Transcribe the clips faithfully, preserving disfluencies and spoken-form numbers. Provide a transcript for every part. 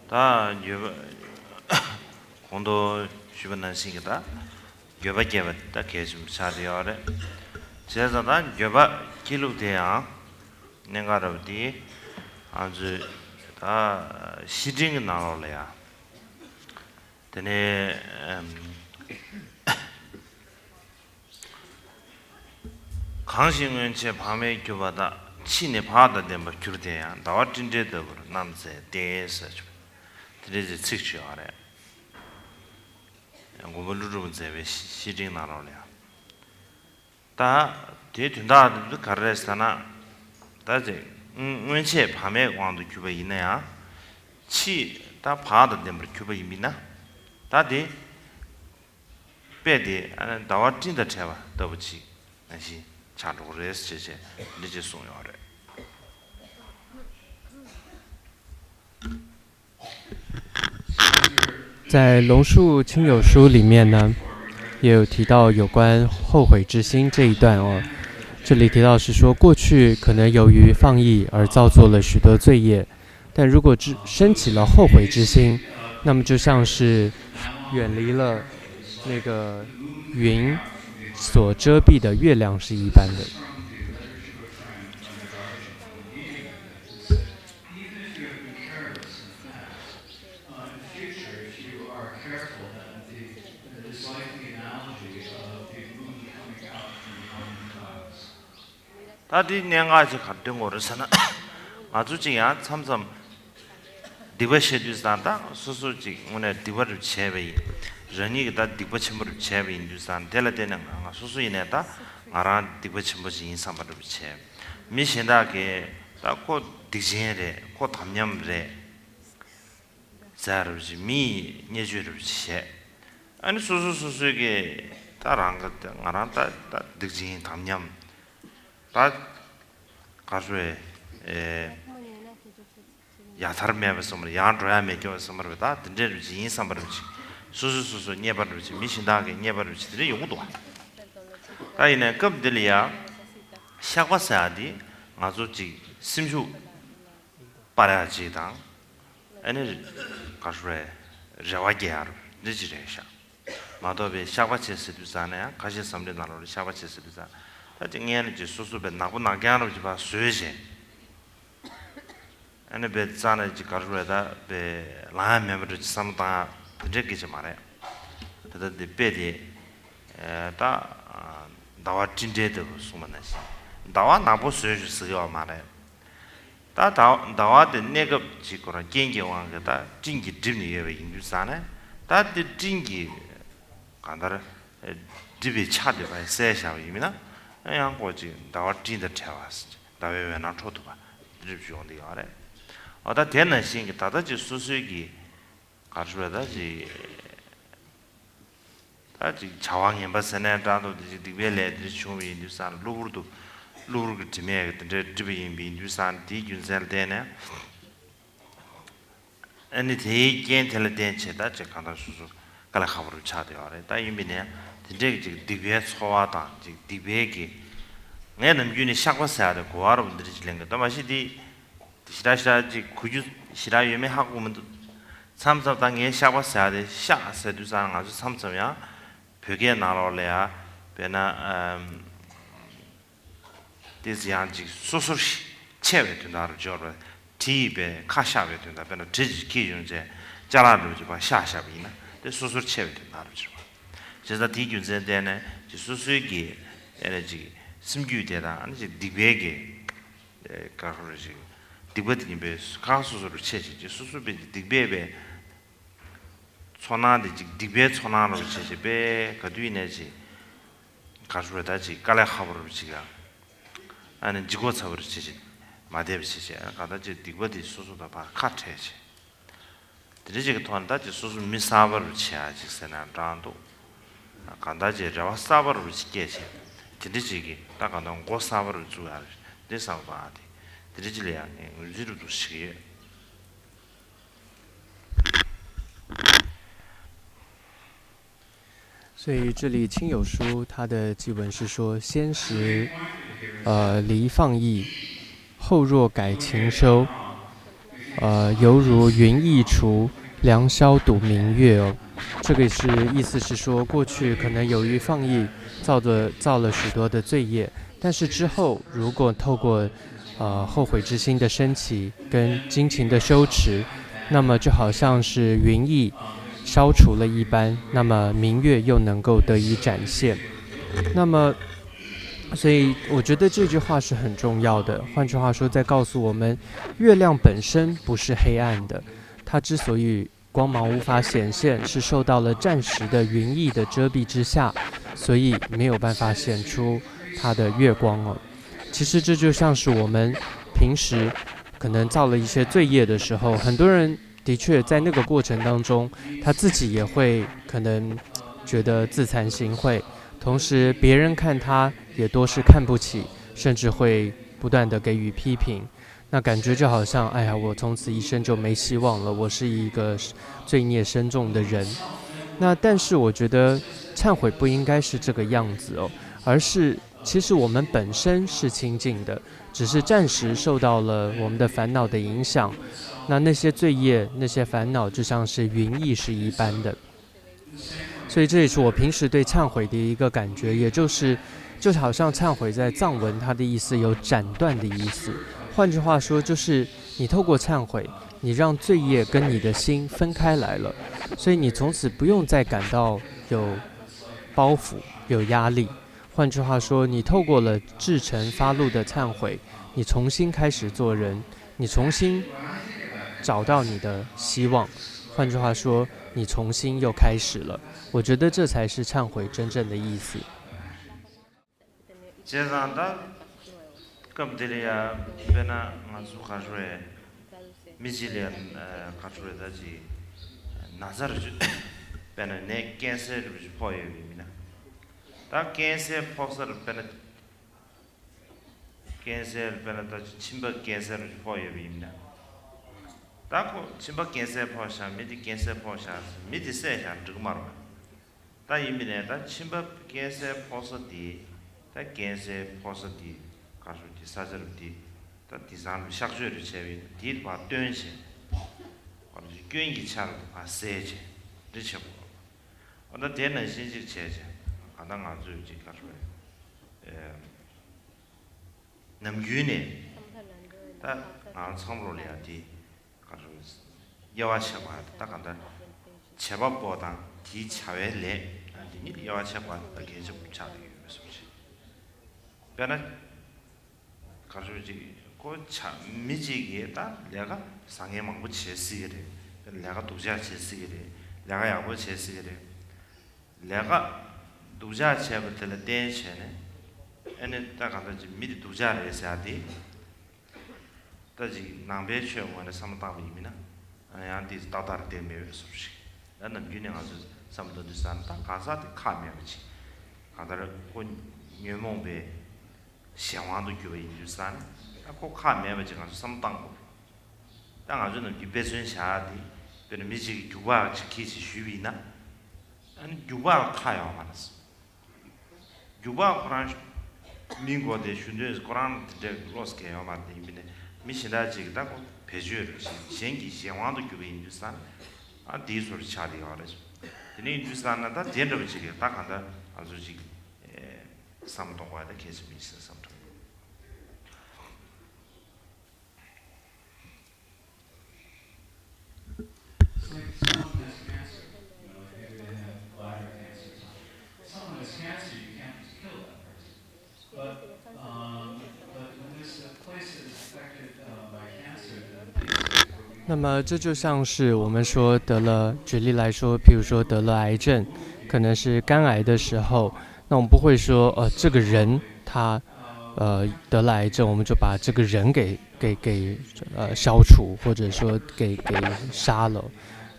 ད་འགྱོད་པ་གོང་དུ་ཞུས་པ་ནང་བཞིན་གྱི་ད་འགྱོད་པ་སྐྱེ་བ་ད་གལ་ཆེན་པོ་ཆགས་བསྡད་ཡོད་རེད། བྱས་ཙང་ད་འགྱོད་པ་སྐྱེ་ལུགས་དེ་ཡང་གནད་འགག་རབ་དེ་ང་ཚོས་ད་བཤེས་སྤྲིང་གི་ནང་ལོགས་ལ་ཡང་དེ་ནས་ཨམ། གང་ཞིག་སྔོན་ཆད་བག་མེད་གྱུར་པ་དག །ཕྱིས་ནི་བག་དང་ལྡན་པར་གྱུར་ཏེ་ཡང་། ཟླ་བ་སྤྲིན་བྲལ་ལྟ་བུར་རྣམ་མཛེས་ཏེ། ཟེར་བྱུང་། དེ་འདྲའི་ཚིག་ཅིག་ཡོད་རེད། མགོན་པོ་ཀླུ་སྒྲུབ་མཛད་པའི་བཤེས་སྤྲིང་ནང་ལོགས་ལ་ཡང་། ད་དེའི་དོན་དག་དེ་ག་རེ་རེད་ཟེར་ན། ད་ཅིག་སྔོན་ཆད་བག་མེད་དབང་དུ་གྱུར་པ་ཡིན་ན་ཡང་། ཕྱིས་ད་བག་དང་ལྡན་པར་གྱུར་པ་ཡིན་པས་ན། ད་དེ། དཔེ་དེ་ཟླ་བ་སྤྲིན་དང་བྲལ་བ་ལྟ་བུ་ཅིག་ནང་བཞིན་ཆགས་འགྲོ་གི་རེད་ཅེས་བྱས་འདི་ཅེས་གསུངས་ཡོད་རེད། 在龙树亲友书里面呢，也有提到有关后悔之心这一段哦。这里提到是说，过去可能由于放逸而造作了许多罪业，但如果只升起了后悔之心，那么就像是远离了那个云所遮蔽的月亮是一般的。ད་དེའི་གནད་འགག་ཅིག་ག་རེ་སྟོན་དགོས་རེད་ཟེར་ན། ང་ཚོ་ཅིག་ཡང་མཚམས་མཚམས་སྡིག་པ་བཤད་དུས་ཙང་ད་སོ་སོ་ཅིག་དངོས་གནས་སྡིག་པ་རེ་བྱས་པ་ཡིན། རང་ཉིད་ཀྱིས་ད་སྡིག་པ་ཆེན་པོ་རེ་བྱས་པ་ཡིན་དུས་ཙང་དེ་ལ་བརྟེན་ནས་ང་ང་སོ་སོ་ཡིན་ནས་ད་ང་རང་སྡིག་པ་ཆེན་པོ་ཅིག་ཡིན་བསམ་པ་རེ་བྱས། མི་གཞན་དག་གིས་ད་ཁོ་སྡིག་ཅན་རེད། ཁོ་དམ་ཉམས་རེད། ཟེར་རབས་ཅིག་མི་ཡི་བརྙས་བཅོས་རབས་ཅིག་བྱས། ཨ་ནི་སོ་སོ་སོ་སོའི་གི་ད་རང་གི་ད་ང་རང་ད་ད་སྡིག་ཅན་དམ་ཉམས། ད་ག་རེ་ཟེར་ཨེ། ཡ་མཚར་མེད་པ་བསམ་པར་ཡང་འགྲོ་ཡ་མེད་སྐྱོ་བ་བསམ་པར་བས་ད་དེ་འདྲའི་རབས་ཅིག་ཡིན་བསམ་པ་རབས་ཅིག་སོ་སོ་སོ་སོ་བརྙས་པ་རབས་ཅིག་མི་གཞན་དག་གི་བརྙས་པ་རབས་ཅིག་དེ་འདྲ་ཡོང་གི་འདུག་བ། ད་ཡིན་ནའི་སྐབས་འདི་ལ་ཡ་བཤགས་པ་ཟེར་ཡ་དེ་ང་ཚོ་ཅིག་སེམས་ཤུགས་སྤར་ཡག་ཅིག་དང་། ཨ་ནི་ག་རེ་རེད། རེ་བ་རྒྱས་ཡག་འདི་ཅིག་རེད་ཤག་མ་གཏོགས་པའི་བཤགས་པ་བྱེད་ཟེར་དུས་ཙང་ནས་ཡང་ཁ་ཤས་འཛམ་གླིང་ནང་ལོགས་ལ་བཤགས་པ་བྱེད་ཟེར་དུས་ཙང་ད་ཅིག་སྔན་ནས་ཅིག་སོ་སོ་པའི་ནག་པོ་ནག་རྐྱང་རབ་ཅིག་ཕར་བཟོས་བྱས། ཨ་ནི་པའི་རྩ་ནས་ཅིག་ག་རེ་རེད། ད་པའི་ལང་ཡག་མེད་པ་འདྲ་ཅིག་བསམ་བློ་བཏང་ཡག་དེ་འདྲའི་སྐད་ཆ་མ་རེད། ད་ལྟ་འདི་དཔེ་དེ་ད་ཟླ་བ་སྤྲིན་བྲལ་ལྟ་བུ་གསུངས་པ་ནང་བཞིན་ཟླ་བ་ནག་པོ་བཟོས་ཞུ་ཟེར་གི་ཡོད་མ་རེད། ད་ཟླ་ཟླ་བ་དེ་གནས་སྐབས་ཅིག་ཁོ་རང་རྐྱེན་གྱི་དབང་གིས་ད་སྤྲིན་གྱིས་བསྒྲིབས་ནས་ཡོད་པ་ཡིན་དུས་ཙང་ནས་ད་དེ་སྤྲིན་གྱིས་གང་ལྟར་བསྒྲིབས་པའི་ཆ་དེ་ཕར་བསལ་བཞག་པ་ཡིན་ན་ཡང་ཁོ་ཅིག་ཟླ་བ་སྤྲིན་དང་བྲལ་བ། ཟླ་བའི་འོད་སྣང་འཕྲོ་མཐུད་པ་འདི་འདྲ་ཅིག་ཡོང་བསྡད་ཡོད་རེད། འོ་ད་དེ་ནང་བཞིན་གྱི་ད་ལྟ་ཅིག་སོ་སོའི་གི་ག་རེ་ཟེར་ད་ཅིག་ད་ཅིག་བྱ་བ་ངན་པ་ཟེར་ནའི་འདྲ་འདུག་དེ་ཅིག་སྡིག་པའི་ལས་དེ་བྱུང་བ་ཡིན་དུས་ཙང་གློ་བུར་དུ་གློ་བུར་གྱི་དྲི་མས་དེ་འདྲའི་བསྒྲིབས་པ་ཡིན་པ་ཡིན་དུས་ཙང་དེའི་རྒྱུ་མཚན་ལ་བརྟེན་ནས་ཨ་ནི་དེའི་རྐྱེན་དེ་ལ་བརྟེན་བྱས་ད་ཅིག་གང་ལྟར་སོ་སོ་དཀའ་ལས་ཁག་པོ་རུ་ཆགས་བསྡད་ཡོད་རེད། ད་ཡིན་པ་ཡིན་ནའི་དེ་འདྲའི་ཅིག་སྡིག་པའི་ཚོར་བ་དང་ཅིག་སྡིག་པའི་གི་ངས་ནམ་རྒྱུན་ནས་བཤགས་པ་ཟེར་ཡ་དེ་གོ་བ་རུ་འདི་འདྲ་ཅིག་ལེན་གི་ད་མ་གཞི་དེ། དེ་ཞེ་དྲག་ཞེ་དྲག་ཅིག་གོ་རྒྱུ་ཞེ་དྲག་ཡོད་མེད་ཧ་གོ་མི་འདུག་མཚམས་མཚམས་ད་ངས་བཤགས་པ་ཟེར་ཡ་དེ་བཤགས་ཟེར་དུས་ཙང་ང་ཚོ་མཚམས་མཚམས་ཡང་བོད་སྐད་ནང་ལོགས་ལ་ཡ་དཔེར་ན་ཨམ། དེ་ཚོ་ཡང་ཅིག་སོ་སོར་ཕྱེ་བའི་དོན་དག་རུ་འབྱོར་བ། གྲི་ཡིས་པའི་ཁ་བཤགས་པའི་དོན་དག་དཔེར་ན་གྲི་ཅིག་འཁྱེར་ཡོང་བྱས་ཅ་ལག་འདྲ་བོ་ཅིག་ཕར་བཤགས་བཞག་པ་ཡིན་ན་དེ་སོ་སོར་ཕྱེ་བའི་དོན་དག་རུ་འབྱོར་བ། བྱས་ཙང་དེའི་རྒྱུ་མཚན་བརྟེན་ནས་ཅིག་སོ་སོའི་གི་ཨེ་རེད་ཅིག་སེམས་རྒྱུད་དེ་དང་ཨ་ནི་ཅིག་སྡིག་པའི་གི་ག་རེ་ཞིག་སྡིག་པ་དེ་ཡིན་པས་ཁ་སོ་སོ་རུ་ཆད་བྱེད་ཀྱི་སོ་སོ་པའི་སྡིག་པའི་པའི་ཚོར་སྣང་དེ་ཅིག་སྡིག་པའི་ཚོར་སྣང་རུ་ཆད་བྱེད་པས་ག་དུས་ཡིན་ནའི་ཅིག་ག་རེ་ཞུ་བ་ད་ཅིག་དཀའ་ལས་ཁག་པོ་རུ་ཅིག་ཨ་ནི་ལྗིད་ཁོག་ཚ་པོ་རུ་ཆད་བྱེད་མ་བསྡད་པ་ཆད་བྱེད་གང་ལྟར་ཅིག་སྡིག་པ་དེ་སོ་སོ་དང་ཕར་ཁ་བྲལ་བྱེད། དེ་འདྲ་ཅིག་གི་ཐོག་ནས་ད་ཅིག་སོ་སོ་མི་གསར་པ་རུ་བྱེད་ཡ་ཅིག་ཟེར་ན་འདྲ་འདུག་གང་ལྟར་ཅིག་རེ་བ་གསར་པ་རུ་ཅིག་སྐྱེས་བྱས་དེ་འདྲ་ཅིག་གི་ད་གང་ལྟར་མགོ་གསར་པ་རུ་བཙུགས་ཡ་རེད་འདི་བསམ་པ་དེ་དེ་འདྲ་ཅིག་ལ་ཡང་ངས་ངོས་འཛིན་རུ་འདུག་ཞིག་ཡོད། 所以这里亲友书他的祭文是说，先时，呃，离放逸，后若改勤修。呃，犹如云易除，良宵睹明月哦。这个是意思是说，过去可能由于放逸造的造了许多的罪业，但是之后如果透过呃后悔之心的升起跟殷勤的修持，那么就好像是云翳消除了一般，那么明月又能够得以展现。那么，所以我觉得这句话是很重要的。换句话说，在告诉我们，月亮本身不是黑暗的，它之所以光芒无法显现，是受到了暂时的云翳的遮蔽之下，所以没有办法显出它的月光哦。其实这就像是我们平时可能造了一些罪业的时候，很多人的确在那个过程当中，他自己也会可能觉得自惭形秽，同时别人看他也多是看不起，甚至会不断的给予批评。那感觉就好像，哎呀，我从此一生就没希望了，我是一个罪孽深重的人。那但是我觉得忏悔不应该是这个样子哦，而是其实我们本身是清净的，只是暂时受到了我们的烦恼的影响。那那些罪业、那些烦恼，就像是云翳是一般的。所以这也是我平时对忏悔的一个感觉，也就是，就好像忏悔在藏文，它的意思有斩断的意思。换句话说，就是你透过忏悔，你让罪业跟你的心分开来了，所以你从此不用再感到有包袱、有压力。换句话说，你透过了至诚发露的忏悔，你重新开始做人，你重新找到你的希望。换句话说，你重新又开始了。我觉得这才是忏悔真正的意思。 བྱས་ཙང་ད་སྐབས་འདིར་ཡ་དཔེར་ན་ང་ཚོ་ག་རེ་ཟེར་བས། མི་གཅིག་ལ་ཡ་ག་རེ་ཟེར་བས། ད་ཅིག་ན་ཚ་རེ་ཅིག་དཔེར་ན་ནད་ཀན་སར་རེ་ཅིག་ཕོག་ཡོད་པ་ཡིན་ན། ད་ཀན་སར་ཕོག་ས་རེ་དཔེར་ན། ཀན་སར་དཔེར་ན་ད་ཅིག་མཆིན་པ་ཀན་སར་རེ་ཅིག་ཕོག་ཡོད་པ་ཡིན་ན། ད་ཁོ་མཆིན་པ་ཀན་སར་ཕོག་ཤག་མི་དེ་ཀན་སར་ཕོག་ཤག་མི་དེ་བསད་ཤག་འགྲིག་གི་མ་རེད་པ། ད་ཡིན་པ་ཡིན་ནའི་ད་མཆིན་པ་ཀན་སར་ཕོག་ས་དེ། ད་ཀན་སར་ཕོག་ས་དེ་ག་རེ་ཟེར་དེ་ས་ཆ་རུ་དེ། ད་དེང་སང་གཤག་བཅོས་རེ་བྱས་པ་ཡིན་ན་དེ་ཕར་བཏོན་བྱས། ག་རེ་ཟེར་སྐྱོན་གྱི་ཆ་རུ་ཕར་བསལ་བྱས་འདི་བྱེད་དགོས། འོ་ད་དེ་ནང་བཞིན་ཅིག་བྱས་བྱས་ད་ང་ཚོས་ཅིག་ག་རེ་ཟེར་ནམ་རྒྱུན་ནས་ད་ང་ཚང་མ་ལ་ཡ་དེ། ག་རེ་དབྱེ་བ་ཕྱེ་བ་ད་ག་འདྲ། བྱེད་པ་པོ་དང་དེའི་བྱ་བའི་ལས། འདི་གཉིས་དབྱེ་བ་ཕྱེ་བ་ད་གལ་ཆེན་པོ་ཆགས་ཀྱི་ཡོད་པའི་བཟོ་ཅིག་དཔེར་ན། ག་རེ་ཅིག་ཁོ་བྱ་མི་གཅིག་གིས་ད་ལས་ཀ་བཟང་ངན་མང་པོ་བྱེད་སྲིད་ཀྱི་རེད། དཔེར་ན་ལས་ཀ་སྡུག་ཅག་བྱེད་སྲིད་ཀྱི་རེད། ལས་ཀ་ཡག་པོ་བྱེད་སྲིད་ཀྱི་རེད། ལས་ཀ་སྡུག་ཅག་བྱས་པ་དེ་ལ་བརྟེན་བྱས་ནས་ཨ་ནི་ད་ག་འདྲ་ཅིག་མི་དེ་སྡུག་ཅག་རེད་ཟེར་ཡ་དེ། ད་ཅིག་ནང་པའི་ཆོས་ངོས་ནས་བསམ་བློ་བཏང་བ་ཡིན་ན། ཡང་དེ་ཏག་ཏག་རེད་བསྡད་མེད་པའི་བཟོ་ཞིག་ད་ནམ་རྒྱུན་ནས་ང་ཚོས་བསམ་བློ་གཏོང་དུས་ཙང་ད་གང་ཟག་དེ་ཁག་མེད་པ་ཅིག་གང་ལྟར་ཁོ་ཉོན་མོངས་པའི་གཞན་དབང་དུ་གྱུར་པ་ཡིན་དུས་ཙང་ད་ཁོ་ཁག་མེད་པ་ཅིག་ང་ཚོས་བསམ་བློ་བཏང་དགོས། ད་ང་ཚོས་ནམ་རྒྱུན་དཔེ་མཚོན་བཞག་དེ། དཔེར་ན་མི་གཅིག་གིས་རྒྱུག་པ་ཅིག་ཁྱེར་ཅིག་གཞུས་པ་ཡིན་ན། ཨ་ནི་རྒྱུག་པ་ལ་ཁག་ཡོད་མ་རེད། རྒྱུག་པ་ཁོ་རང་མི་མགོ་དེ་ཞུ་འདོད་ཁོ་རང་དེ་འདྲའི་བློ་སྐྱེ་ཡོད་མ་རེད། ཡིན་པ་ནས་མི་གཞན་དག་ཅིག་ད་ཁོ་བེད་སྤྱོད་རེད་ཅིག་གཞན་གྱི་གཞན་དབང་དུ་གྱུར་པ་ཡིན་དུས་ཙང་ཨ་དེའི་བཟོ་འདྲ་ཆགས་བསྡད་ཡོད་རེད། དེ་ནས་ཡིན་དུས་ཙང་ན་ད་དེ་འདྲ་བ་ཅིག་གིས་ད་གང་ལྟར་ང་ཚོ་ཅིག་བསམ་བློ་གཏོང་དགོས་ཡ་ད་གལ་ཆེན་པོ་ཡིན་ཟེར་བསམ་བློ་གཏོང་། Someone has cancer, you know, if you have bladder cancer, someone has cancer, you can't just kill that person. But, um, but when there's a place that is affected, uh, by cancer, then things get broken. 那么这就像是我们说得了，举例来说，譬如说得了癌症，可能是肝癌的时候，那我们不会说，呃，这个人他，呃，得了癌症，我们就把这个人给给给呃消除，或者说给给杀了。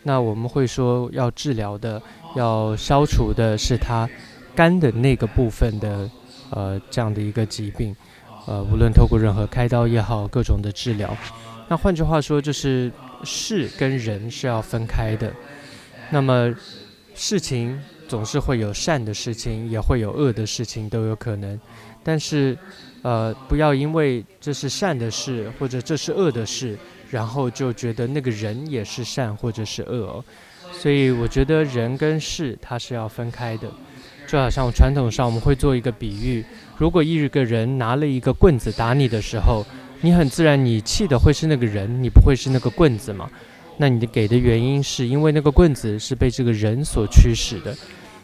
那我们会说要治疗的、要消除的是他肝的那个部分的呃这样的一个疾病，呃，无论透过任何开刀也好，各种的治疗。那换句话说，就是事跟人是要分开的。那么事情总是会有善的事情，也会有恶的事情，都有可能。但是，呃，不要因为这是善的事或者这是恶的事，然后就觉得那个人也是善或者是恶哦。所以我觉得人跟事它是要分开的，就好像传统上我们会做一个比喻，如果一个人拿了一个棍子打你的时候，你很自然你气的会是那个人，你不会是那个棍子嘛？那你给的原因是因为那个棍子是被这个人所驱使的。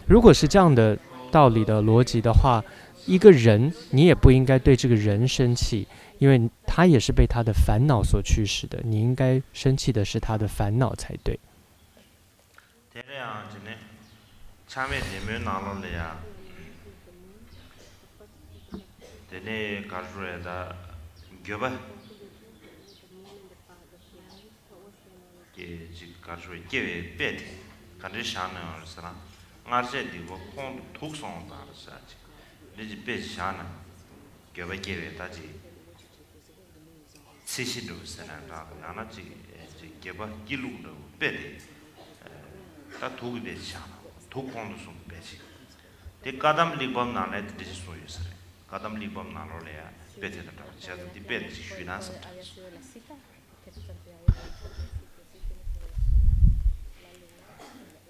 如果是这样的道理的逻辑的话，一个人你也不应该对这个人生气，因为他也是被他的烦恼所驱使的，你应该生气的是他的烦恼才对。 དེ་ནས་ཡང་དེ་ནས་ཆགས་མེད་བདེ་སྨོན་ནང་ལོགས་ལ་ཡང་དེ་ནས་ག་རེ་རེད་ད། འགྱོད་པ་སྐྱེ་ཅིག་ག་རེ་རེད། སྐྱེ་བའི་དཔེ་དེ་ག་འདྲས་བཞག་ན་ཡང་རེད་ཟེར་ན། སྔར་བྱས་སྡིག་པ་ཁོང་དུ་དུག་སོང་དང་རེད་ཟེར་ཅིག་འདི་ཅིག་དཔེ་ཅིག་བཞག་ན། འགྱོད་པ་སྐྱེ་བའི་ད་ཅིག་ཚད་གཞི་འདྲ་བོ་ཟེར་ན་འདྲ་འདུག་ཡང་ན་ཅིག་ཅིག་འགྱོད་པ་སྐྱེ་ལུགས་འདྲ་བོ་དཔེ་དེ། ད་དུག་གི་དཔེ་ཅིག་བཞག་ན་དུག་ཁོང་དུ་སོང་གི་དཔེ་ཅིག་དེ་བཀའ་གདམས་གླེགས་བམ་ནང་ལ་དེ་འདྲ་ཞིག་གསུངས་ཡོད་ས་རེད། བཀའ་གདམས་གླེགས་བམ་ནང་ལོགས་ལ་ཡང་དཔེ་དེ་དང་འདྲ་བ་བྱས་ཙང་དེ་དཔེ་དེ་ཅིག་ཞུས་ན་བསམ་དྲན་སོང་།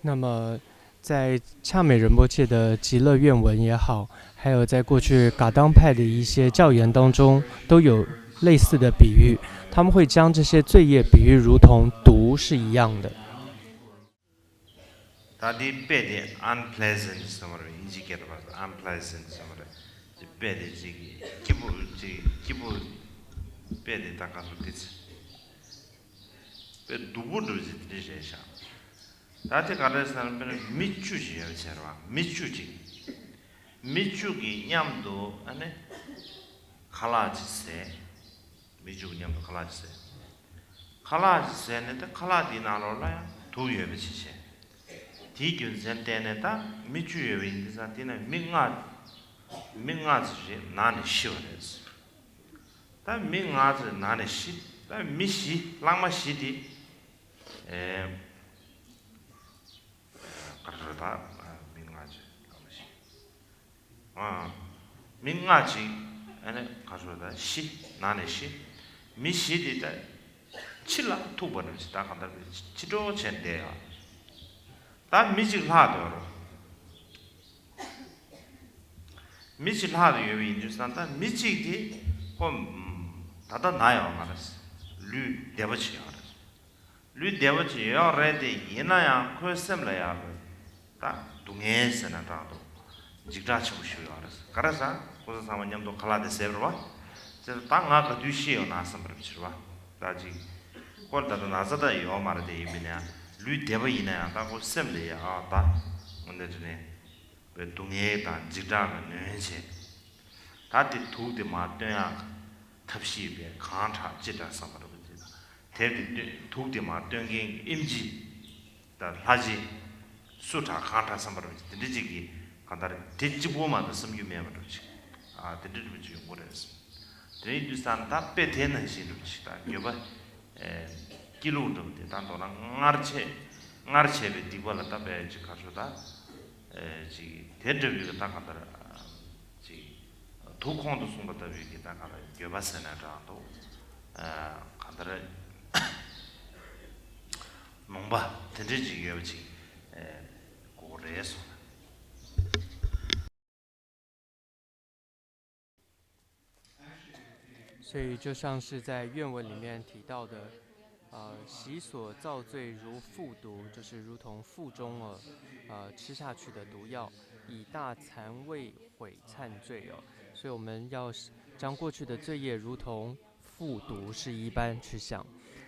那么，在恰美仁波切的极乐愿文也好，还有在过去噶当派的一些教言当中，都有类似的比喻。他们会将这些罪业比喻如同毒是一样的。 ད་དེའི་དཔེ་དེ་unpleasant ཟེར་བ་རེད། དབྱིན་ཇི་སྐད་དུ་མ་ཟེར་unpleasant ཟེར་བ་རེད། དེ་དཔེ་དེ་ཅིག་སྐྱིད་པོ་ཅིག་སྐྱིད་པོ། དཔེ་དེ་ད་ག་ཚོད་དེ་ཚེ་དཔེ་སྡུག་པོ་འདྲ་ཅིག་དེ་འདྲ་རེད་ཤག་ད་དེ་ག་རེ་ཟེར་ན། དཔེར་ན་མི་བཅུ་ཅིག་ཡོད་པ་བྱས་རེད་བ། མི་བཅུ་ཅིག་མི་བཅུ་གི་མཉམ་དུ་ཨ་ནི་ཁ་ལག་ཅིག་ཟས། མི་བཅུ་གི་མཉམ་དུ་ཁ་ལག་ཅིག་ཟས། ཁ་ལག་ཅིག་ཟས་ནས་ད་ཁ་ལག་དེའི་ནང་ལོགས་ལ་ཡང་དུག་ཡོད་པ་ཅིག་བྱས། དེའི་རྒྱུ་མཚན་བརྟེན་ནས་ད་མི་བཅུ་ཡོད་པ་ཡིན་དུས་ཙང་དེ་ནས་མི་ལྔ། མི་ལྔ་ཙམ་ཞིག་ན་ནས་ཤི་བ་རེད། ད་མི་ལྔ་ཙམ་ན་ནས་ཤི། ད་མི་བཞི་ལྷག་མ་བཞི་དེ། ཨེ། ག་རེ་རེད་ད། མི་ལྔ་ཅིག་ལྷག་མ་བཞི། ཨ། མི་ལྔ་ཅིག་ཨ་ནི་ག་རེ་རེད་ད། ཤི། ན་ནས་ཤི། མི་བཞི་དེ་ད་ཕྱི་ལ་ཐུག་པ་ནང་བཞིན་ད་གང་ལྟར་ཕྱི་དྲོ་བྱས་བསྡད་ཡ། ད་མི་གཅིག་ལྷག་འདུག་རོ། མི་གཅིག་ལྷག་ཏུ་ཡོད་པ་ཡིན་དུས་ཙང་ད་མི་གཅིག་དེ་ཁོ་ད་ལྟ་ན་ཡོད་མ་རེད། ལུས་བདེ་པོ་ཅིག་ཡོད་རེད། ལུས་བདེ་པོ་ཅིག་ཡོད་རེད་དེ། ཡིན་ན་ཡང་ཁོའི་སེམས་ལ་ཡང་ད་སྡུག་བསྔལ་ཟེར་ན་འདྲ་འདུག་འཇིགས་སྐྲག་ཆེན་པོ་ཞིག་ཡོད་རེད། ག་རེ་ཟེར་ན་ཁོ་ཚོ་ཚང་མ་མཉམ་དུ་ཁ་ལག་དེ་ཟས་པ་རེད་བ། དེ་ད་ང་ག་དུས་ཤི་ཡོང་ན་བསམ་པ་རེད་བ། ད་ཅིག་ཁོ་ད་ལྟ་ན་ཚ་ད་ཡོད་མ་རེད་དེ། ཡིན་པ་ཡིན་ན་ཡང་ལུས་བདེ་པོ་ཡིན་ན་ཡང་ད་ཁོ་སེམས་ལ་ཡང་ཨ་ད་འོ་འདི་འདྲ་ནས། པའི་སྡུག་བསྔལ་དང་འཇིགས་སྐྲག་ལ་ནོན་བྱས། ད་དེ་དུག་དེ་མར་བཏོན་ཡག་ཐབས་ཤེས་པས་གང་དྲག་ཅི་དྲག་བསམ་པ་རེད་པ། དེ་དང་དེབ་དེ་བཏོན་དུག་དེ་མར་བཏོན་མཁན་གྱི་ཨེམ་ཆི་དང་ལྷ་རྗེ་སུ་དྲག་གང་དྲག་བསམ་པ་རེད་པ། དེ་འདྲ་ཅིག་གིས་གང་ལྟར་དེ་གཅིག་པོ་མ་གཏོགས་བསམ་རྒྱུ་མེད་པ་འདྲ་ཅིག་ཨ་དེ་འདྲ་འདྲ་ཅིག་ཡོང་གི་རེད་བསམ། དེ་ཡིན་དུས་ཙང་ད་དཔེ་དེ་ནང་བཞིན་འདྲ་ཅིག་ད་འགྱོད་པ། ཨེ། སྐྱིད་ལུགས་འདྲ་པོ་དེ་ད་མདོར་ན་སྔར་བྱས། སྔར་བྱས་པའི་སྡིག་པ་ལ་ད་དཔེ་ཅིག་ག་ཚོད་ད། ཨེ། ཅིག་དེ་འདྲ་པོའི་ད་གང་ལྟར། ཅིག་དུག་ཁོང་དུ་སོང་བ་ལྟ་བུའི་གི་ད་གང་ལྟར་འགྱོད་པ་ཟེར་ན་འདྲ་འདུག་ཨེ། གང་ལྟར་ནོངས་པ་དེ་འདྲ་ཅིག་ཡོད་པ་ཅིག་ཨེ། གོ་རེད་སོང་ན། 所以就像是在愿文里面提到的，呃，习所造罪如覆毒，就是如同腹中哦，呃，吃下去的毒药，以大惭味悔忏罪哦。所以我们要是将过去的罪业如同覆毒是一般去想。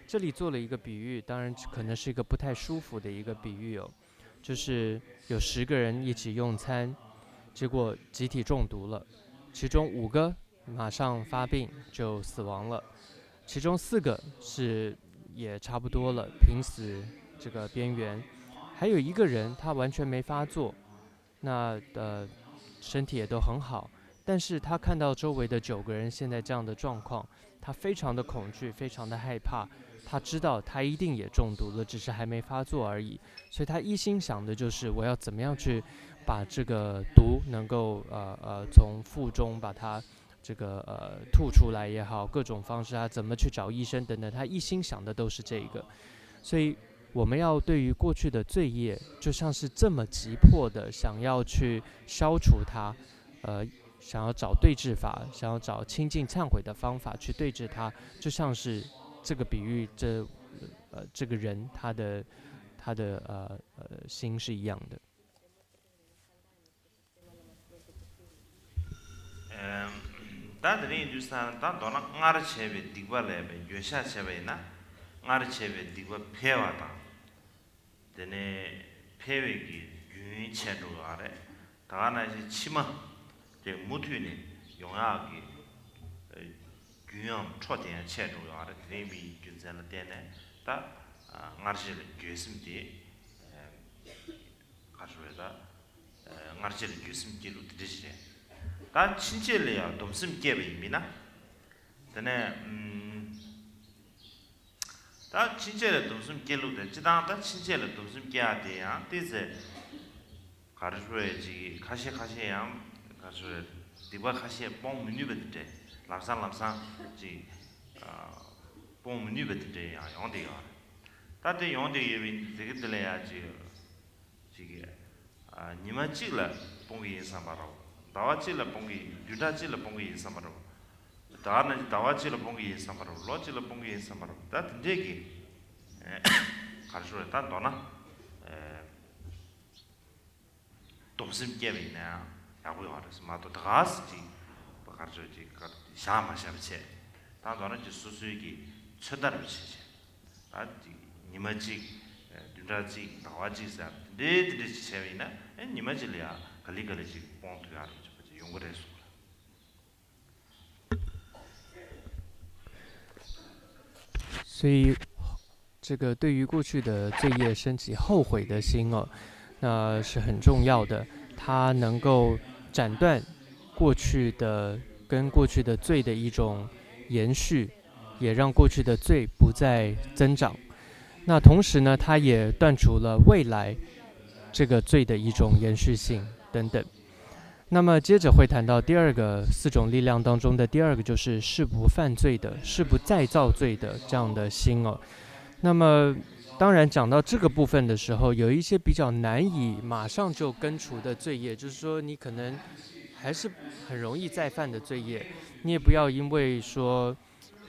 这里做了一个比喻，当然可能是一个不太舒服的一个比喻哦。 就是有十个人一起用餐，结果集体中毒了，其中五个马上发病就死亡了，其中四个是也差不多了，濒死这个边缘，还有一个人他完全没发作，那，呃，身体也都很好，但是他看到周围的九个人现在这样的状况， 他非常的恐惧，非常的害怕，他知道他一定也中毒了，只是还没发作而已，所以他一心想的就是我要怎么样去把这个毒能够，呃，呃，从腹中把它这个呃吐出来也好，各种方式，他怎么去找医生等等，他一心想的都是这一个。所以我们要对于过去的罪业，就像是这么急迫的想要去消除它，呃，想要找对治法，想要找清净忏悔的方法去对治它，就像是这个比喻，这呃这个人他的他的呃呃心是一样的。ད་དེ་རིང་དུས་སང་ད་མདོར་ན་སྔར་བྱས་པའི་སྡིག་པ་ལས་པའི་འགྱོད་བཤགས་བྱས་པ་ཡིན་ན། སྔར་བྱས་པའི་སྡིག་པ་འཕེལ་བ་དང་། དེ་ནས་འཕེལ་བའི་གི་རྒྱུན་ཆད་འགྲོ་ཡོད་རེད། ད་ག་ནང་བཞིན་ཕྱི་མ་དེ་མུ་མཐུད་ནས་ཡོང་ཡག་གི་རྒྱུན་ཡང་འཕྲོ་དེ་ཡང་ཆད་འགྲོ་ཡོད་རེད། དེ་རིང་མིའི་རྒྱུ་མཚན་ལ་བརྟེན་ནས་ད་སྔར་བྱས་ལ་འགྱོད་སེམས་དེ་ག་རེ་ཟེར་ད། སྔར་བྱས་ལ་འགྱོད་སེམས་སྐྱེ་ལུགས་དེ་འདྲ་ཞིག་རེད། ད་ཕྱིན་ཆད་ལ་ཡང་སྡོམ་སེམས་སྐྱེས་པ་ཡིན་མིན་ན། དེ་ནས་ད་ཕྱིན་ཆད་ལ་སྡོམ་སེམས་སྐྱེ་ལུགས་དེ་སྤྱི་བཏང་ད་ཕྱིན་ཆད་ལ་སྡོམ་སེམས་སྐྱེ་ཡག་དེ་ཡང་ཏོག་ཙམ་ག་རེ་ཟེར་ཅིག་ཁ་ཤས་ཁ་ཤས་ཡང་ག་རེ་ཟེར་སྡིག་པ་ཁ་ཤས་སྤོང་མི་ནུས་པ་དེ་འདྲ། ལམ་སང་ལམ་སང་ཅིག་སྤོང་མི་ནུས་པ་དེ་འདྲ་ཡང་ཡོང་བསྡད་ཡོད་རེད། ད་དེ་ཡོང་བསྡད་ཡོད་པའི་དེ་གི་དེ་ལ་ཡང་ཅིག་ཅིག་གིས། ཉི་མ་གཅིག་ལ་སྤོང་གི་ཡིན་བསམ་པ་རེད། ཟླ་བ་གཅིག་ལ་སྤོང་གི་ཡིན། བདུན་ཕྲག་གཅིག་ལ་སྤོང་གི་ཡིན་བསམ་པ་རེད། ད་ནི་ཟླ་བ་གཅིག་ལ་སྤོང་གི་ཡིན་བསམ་པ་རེད། ལོ་གཅིག་ལ་སྤོང་གི་ཡིན་བསམ་པ་རེད། ད་དེ་འདྲས་ཀྱི་ག་རེ་ཞུ་རེད། ད་མདོར་ན་སྡོམ་སེམས་སྐྱེས་པ་ཡིན་ན་ཡང་ཡག་པོ་ཡོང་བ་རེད་མ་གཏོགས། ད་ག་སེ་ཅིག་ག་རེ་ཞུ་ཅིག་བཞག་མ་བཞག་པ་བྱས། ད་མདོར་ན་ཅིག་སོ་སོའི་གི་ཚོད་ལྟ་རུ་བྱས་བྱས། ད་ཅིག་ཉི་མ་གཅིག་བདུན་ཕྲག་གཅིག་ཟླ་བ་གཅིག་ཟེར་དེ་འདྲའི་དེ་འདྲའི་ཅིག་བྱས་པ་ཡིན་ན། ཨེ་ཉི་མ་གཅིག་ལ་ཡང་ག་ལེ་ག་ལེ་ཅིག་སྤོང་ཐུབ་ཡག་རེད་ཅིག་པ་ཅིག་ཡོང་གི་རེད་གསུངས་རེད། 所以，这个对于过去的罪业升起后悔的心哦，那是很重要的。它能够斩断过去的跟过去的罪的一种延续，也让过去的罪不再增长。那同时呢，它也断除了未来这个罪的一种延续性等等。那么接着会谈到第二个四种力量当中的第二个，就是誓不犯罪的、誓不再造罪的这样的心哦。那么当然讲到这个部分的时候，有一些比较难以马上就根除的罪业，就是说你可能还是很容易再犯的罪业，你也不要因为说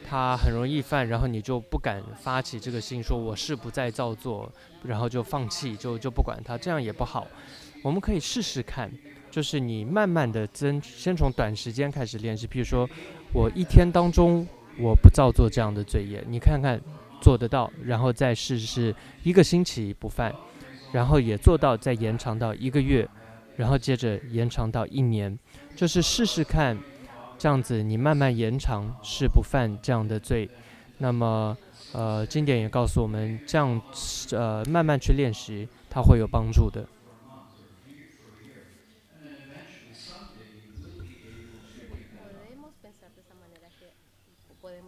他很容易犯，然后你就不敢发起这个心，说我誓不再造作，然后就放弃，就就不管他，这样也不好。我们可以试试看，就是你慢慢的增，先从短时间开始练习。譬如说，我一天当中我不造作这样的罪业，你看看做得到，然后再试试一个星期不犯，然后也做到再延长到一个月，然后接着延长到一年。就是试试看，这样子你慢慢延长誓不犯这样的罪。那么，呃，经典也告诉我们，这样，呃，慢慢去练习，它会有帮助的。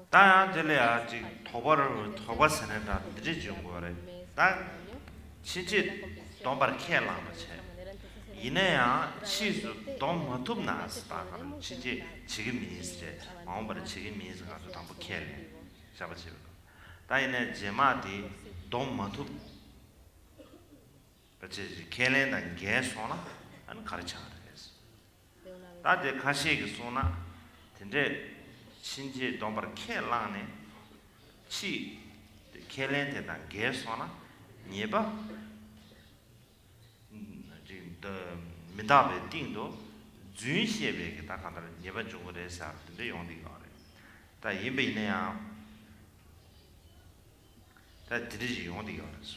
ད་ཡང་དེ་ལ་ཡང་ཅིག་དོགས་པ་རུ་དོགས་པ་ཟེར་ནས་ད་འདི་འདྲས་བྱུང་དགོས་རེད། ད་ཕྱིན་ཆད་སྡོམ་པར་ཁས་བླངས་པ་བྱས། ཡིན་ན་ཡང་ཕྱིས་སུ་སྡོམ་མ་ཐུབ་ན་ཟེར། ད་ག་རེ་ཕྱིན་ཆད་བྱེད་ཀྱི་མིན་ཟེར། མ་འོངས་པར་བྱེད་ཀྱི་མིན་ཟེར། ང་ཚོ་དང་པོ་ཁས་ལེན་བཞག་པ་བྱས་པ་དང་། ད་ཡིན་ནའི་རྗེས་མ་དེ་སྡོམ་མ་ཐུབ་པ་བྱས་ཀྱི་ཁས་ལེན་དང་འགལ་སོང་ན་ཨ་ནི་ག་རེ་ཆགས་རེད། ད་དེ་ཁ་ཤས་ཀྱིས་གསུངས་ན། དེ་འདྲས་ཕྱིན་ཆད་སྡོམ་པར་ཁས་བླངས་ནས་ཕྱིས་དེ་ཁས་ལེན་དེ་དང་འགལ་སོང་ན་ཉེས་པ་ཅིག་མི་འདག་པའི་སྟེང་དུ་རྫུན་བཤད་པའི་གི་ད་གང་ལྟར་ཉེས་པ་འབྱུང་གི་རེད་ཟེར་དེ་འདྲས་ཡོང་གི་ཡོད་རེད། ད་ཡིན་པ་ཡིན་ན་ཡང་ད་དེ་འདྲས་ཞིག་ཡོང་གི་ཡོད་རེད།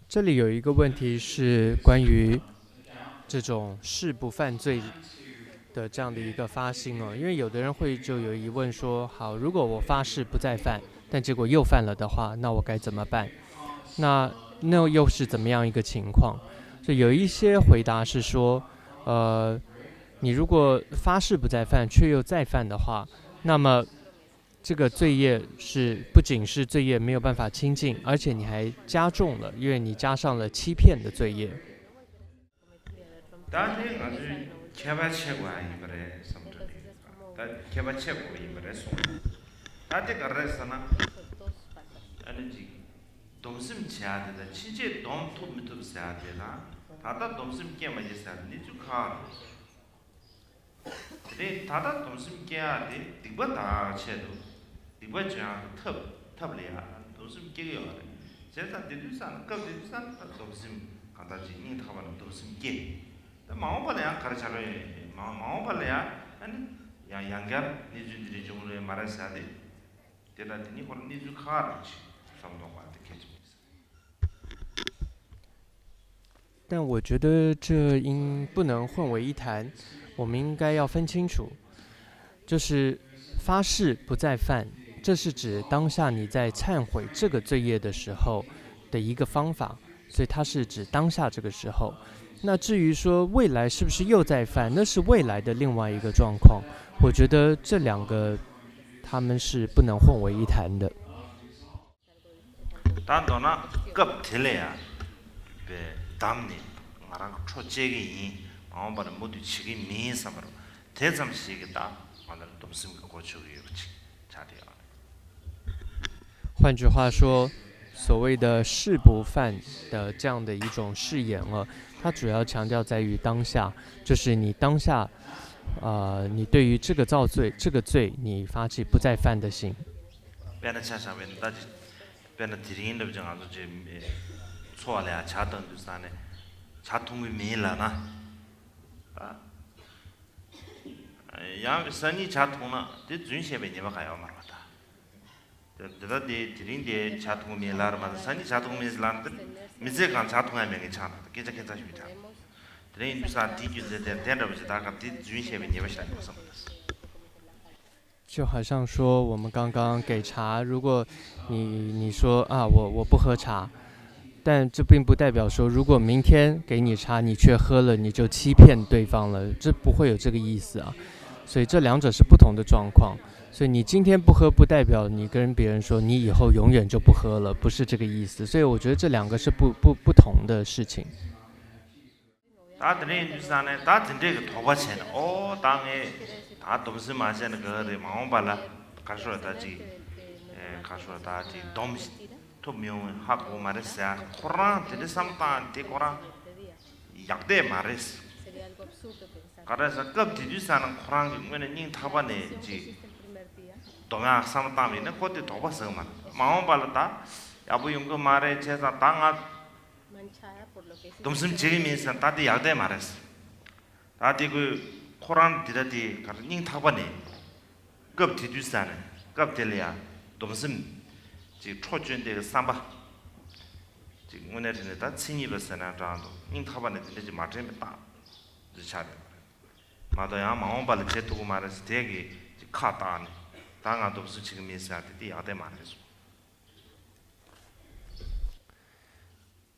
这里有一个问题是关于这种誓不犯罪的这样的一个发心哦，因为有的人会就有疑问说，好，如果我发誓不再犯，但结果又犯了的话，那我该怎么办？那那又是怎么样一个情况？所以有一些回答是说，呃，你如果发誓不再犯，却又再犯的话，那么这个罪业是不仅是罪业没有办法清净，而且你还加重了，因为你加上了欺骗的罪业。 ད་དེ་ང་ཚོའི་ ཁྱད་པར་ཕྱེ་དགོས་ཡ་ཡིན་པ་རེད་བསམ་འགྲོ་གི་ཡོད་པ། ད་ཁྱད་པར་ཕྱེ་དགོས་པ་ཡིན་པ་རེད་གསུངས། ད་དེ་ག་རེ་རེད་ཟེར་ན། ཨ་ནི་ཅིག་སྡོམ་སེམས་བྱེད་ཡ་དེ་དང་ཕྱིན་ཆད་སྡོམ་ཐུབ་མི་ཐུབ་ཟེར་ཡ་དེ་དང་། ད་ལྟ་སྡོམ་སེམས་སྐྱེ་མ་སྐྱེ་ཟེར་ཡ་དེ་གནས་ཚུལ་ཁག་རེད། དེ་ནས་ད་ལྟ་སྡོམ་སེམས་སྐྱེ་ཡ་དེ་སྡིག་པ་དག་ཆེད་དུ། སྡིག་པ་བྱེད་ཡ་དེ་ཐབས་ཐབས་ལ་ཡ་སྡོམ་སེམས་སྐྱེ་གི་ཡོད་རེད། བྱས་ཙང་དེ་དུས་ཙང་ནས་སྐབས་དེ་དུས་ཙང་ནས་ད་སྡོམ་སེམས་གང་ལྟར་ཅིག་སྙིང་ཐག་པ་ནས་སྡོམ་སེམས་སྐྱེ། ད་མ་འོངས་པ་ལ་ཡང་ག་རེ་བྱ་རོགས་ཡོད་མ་མ་འོངས་པ་ལ་ཡང་ཨ་ནི་ཡང་ཡང་བསྐྱར་གནས་ཚུལ་འདི་འདྲ་འབྱུང་རེད་མ་རེད་ཟེར་ཏེ། དེ་དང་དེ་ནི་ཁོ་རང་གནས་ཚུལ་ཁག་རེད་ཅེས་བསམ་མདོག་པ་དེ་གལ་ཆེན་པོ་ཡིན་ས་རེད། 但我觉得这应不能混为一谈，我们应该要分清楚，就是发誓不再犯，这是指当下你在忏悔这个罪业的时候的一个方法，所以它是指当下这个时候。那至于说未来是不是又在犯，那是未来的另外一个状况。我觉得这两个他们是不能混为一谈的。 ད་མདོར་ན་སྐབས་དེ་ལ་ཡང་བསྡམས་ནས་ང་རང་གི་འཕྲོ་བཅད་ཀྱི་ཡིན། མ་འོངས་པ་ལ་མུ་མཐུད་བྱེད་ཀྱི་མིན་བསམ་པ་རུ་དེ་ཙམ་ཞིག་གིས་ད་ང་ཚོར་སྡོམ་སེམས་ཀྱི་གོ་ཆོད་ཀྱི་ཡོད་པ་ཅིག་ཆགས་བསྡད་ཡོད་རེད། 换句话说，所谓的誓不犯的这样的一种誓言啊，它主要强调在于当下，就是你当下，呃，你对于这个造罪、这个罪，你发起不再犯的心。 དཔེར་ན་ཆ་བཞག་པ་ཡིན་ན་ད་ཅིག་དཔེར་ན་དེ་རིང་འདྲ་བོ་ཅིག་ང་ཚོ་ཅིག་འཚོ་བ་ལ་ཡང་ཇ་བཏང་དུས་ཙང་ནས་ཇ་འཐུང་གི་མིན་ལབ་ན། ད་ཡང་སང་ཉིན་ཇ་འཐུང་ན་དེ་རྫུན་བཤད་པའི་ཉེས་པ་གང་ཡང་མ་རེད་པ་ད། དེ་ད་དེ་དེ་རིང་དེ་ཇ་འཐུང་གི་མིན་ལབ་རེད་མ་གཏོགས་སང་ཉིན་ཇ་འཐུང་གི་མིན་ཟེར་ལབ་ན་དེ་མི་ཚེ་གང་ཇ་འཐུང་ཡ་མེད་མཁན་ཆགས་ན་ད་སྐད་ཆ་ཁྱད་མཚར་ཞིག་ཆགས། དེ་རིང་ཡིན་དུས་ཙང་དེའི་རྒྱུ་མཚན་དེ་དེ་འདྲ་བོ་ཅིག་ད་ག་དེ་རྫུན་བཤད་པའི་ཉེས་པ་ཞིག་ཡོང་བསམ་པ་ད། 就好像说我们刚刚给茶，如果你你说啊我我不喝茶，但这并不代表说如果明天给你茶你却喝了，你就欺骗对方了，这不会有这个意思啊。所以这两者是不同的状况。所以你今天不喝，不代表你跟别人说你以后永远就不喝了，不是这个意思。所以我觉得这两个是不不不同的事情。 ད་དེ་འདྲ་ཡིན་དུས་ཙང་ནས་ད་དེ་འདྲས་ཀྱི་དོགས་པ་བྱས་ནས་ཨོ་ད་ངས་ད་སྡོམ་སེམས་མ་བྱས་ན་ག་རེ་རེད། མ་འོངས་པ་ལ་ག་རེ་ཞུ་ད་ཅིག་ག་རེ་ཞུ་ད་ཅིག་སྡོམ་ཐུབ་མི་ཡོང་བའི་ཧ་གོ་མ་རེད་ཟེར་ཁོ་རང་དེ་འདྲ་བསམ་སྟངས་དེ་ཁོ་རང་ཡག་བསྡད་མ་རེད། ག་རེ་ཟེར་སྐབས་དེ་དུས་ཙང་ན་ཁོ་རང་གི་དངོས་གནས་སྙིང་ཐག་པ་ནས་ཅིག་སྡོམ་ཡག་བསམ་བཏང་བ་ཡིན་ན་ཁོ་དེ་དོགས་པ་ཟེར་གི་མ་རེད། མ་འོངས་པ་ལ་ད་ཡག་པོ་ཡོང་གི་མ་རེད་བྱས་ཙང་ད་ང་སྡོམ་སེམས་བྱེད་ཀྱི་མིན་ཟེར་ད་དེ་ཡག་བསྡད་མ་རེད། ད་དེ་ཁོས་ཁོ་རང་འདི་ལྟ་དེ་ག་རེ་སྙིང་ཐག་པ་ནས་སྐབས་དེ་དུས་ཙང་ནས་སྐབས་དེ་ལ་ཡང་སྡོམ་སེམས་ཅིག་འཕྲོ་བཅོས་འདྲ་གི་བསམ་པ་ཅིག་དངོས་གནས་དྲན་ནས་ད་མཚན་ཉིད་པ་ཟེར་ན་འདྲ་འདུག་སྙིང་ཐག་པ་ནས་དེ་འདྲ་ཅིག་མ་དྲན་པའི་རྟགས་ཅིག་ཆགས་ཡོད་པ་རེད། མ་གཏོགས་ཡང་མ་འོངས་པ་ལ་བྱེད་ཐུབ་ཀྱི་མ་རེད་ཟེར་དེ་གི་ཅིག་ཁ་བཏགས་ནས་ད་ང་སྡོམ་སེམས་བྱེད་ཀྱི་མིན་ཟེར་ཡ་དེ་དེ་ཡག་བསྡད་མ་རེད་གསུངས།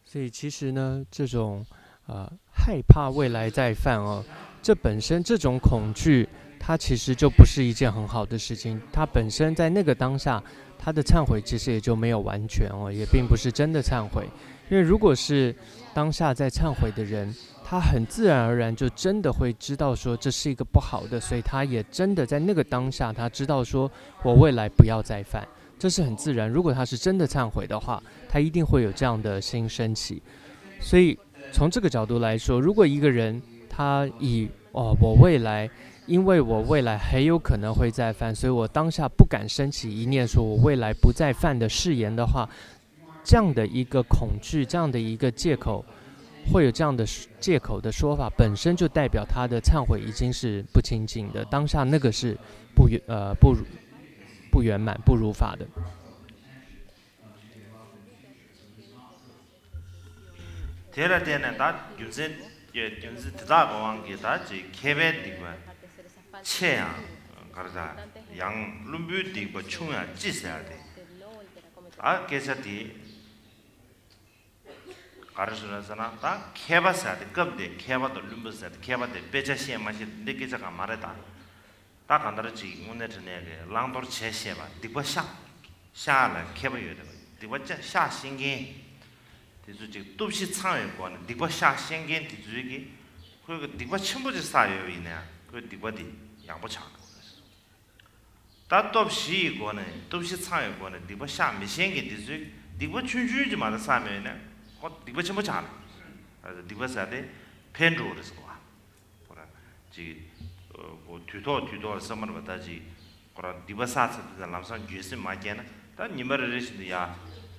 所以其实呢，这种呃害怕未来再犯哦，这本身这种恐惧，它其实就不是一件很好的事情。他本身在那个当下，他的忏悔其实也就没有完全哦，也并不是真的忏悔。因为如果是当下在忏悔的人，他很自然而然就真的会知道说这是一个不好的，所以他也真的在那个当下，他知道说我未来不要再犯。 这是很自然。如果他是真的忏悔的话，他一定会有这样的心升起。所以从这个角度来说，如果一个人他以哦，我未来，因为我未来很有可能会再犯，所以我当下不敢升起一念说我未来不再犯的誓言的话，这样的一个恐惧，这样的一个借口，会有这样的借口的说法，本身就代表他的忏悔已经是不清净的，当下那个是不圆呃不不圆满、不如法的。 དེ་ལ་བརྟེན་ནས་ད་རྒྱུ་མཚན་རྒྱུ་མཚན་དེ་དག་གི་དབང་གིས་ད་ཅིག་མཁས་པའི་སྡིག་པ་ཆེ་ཡང་ག་རེ་ཟ་ཡང་བླུན་པོའི་སྡིག་པ་ཆུང་ཡང་ཅི་ཟེར་ཡ་དེ་ད་སྐད་ཆ་དེ། ག་རེ་ཞུ་ན་ཟེར་ན་ད་མཁས་པ་ཟེར་ཏེ་སྐབས་དེ་མཁས་པ་དང་བླུན་པོ་ཟེར་ཏེ་མཁས་པ་དེ་དཔེ་ཆ་ཤེས་མ་ཤེས་འདི་སྐད་ཆ་གང་མ་རེད་ད། ད་གང་ལྟར་ཅིག་དངོས་གནས་དྲང་གནས་ཀྱི་བླང་དོར་བྱས་ཤེས་པ་སྡིག་པ་བཤགས་བཤགས་ལ་མཁས་པ་ཡོད་རེད་པ། སྡིག་པ་བཤགས་ཤེས་མཁན་དེ་ཚོ་ཅིག་སྟོབས་བཞི་ཚང་བའི་སྒོ་ནས་སྡིག་པ་བཤགས་ཤེས་མཁན་དེ་ཚོའི་གི་ ཁོས་སྡིག་པ་ཆེན་པོ་ཅིག་བསགས་ཡོད་པ་ཡིན་ན་ཡང་ཁོའི་སྡིག་པ་དེ་ཡག་པོ་ཆགས་འགྲོ་གི་རེད། ད་སྟོབས་བཞི་ཡི་སྒོ་ནས་སྟོབས་བཞི་ཚང་བའི་སྒོ་ནས་སྡིག་པ་བཤགས་མི་ཤེས་མཁན་འདི་ཚོས་སྡིག་པ་ཆུང་ཆུང་ཅིག་མ་གཏོགས་བསགས་མེད་ན་ཁོ་སྡིག་པ་ཆེན་པོ་ཆགས་ནས་སྡིག་པ་བསགས་ཏེ་འཕེལ་འགྲོ་གི་རེད་ཟེར་བ། ཁོ་རང་ཅིག་ཁོ་དུས་ཐོག་དུས་ཐོག་ལ་བསམ་པ་རེད་པ། ད་ཅིག་ཁོ་རང་སྡིག་པ་བསགས་ཚར་དུས་ལམ་སང་འགྱོད་སེམས་མ་སྐྱེས་ན་ད་ཉིན་པ་རེ་རེ་བཞིན་དུ་ཡ་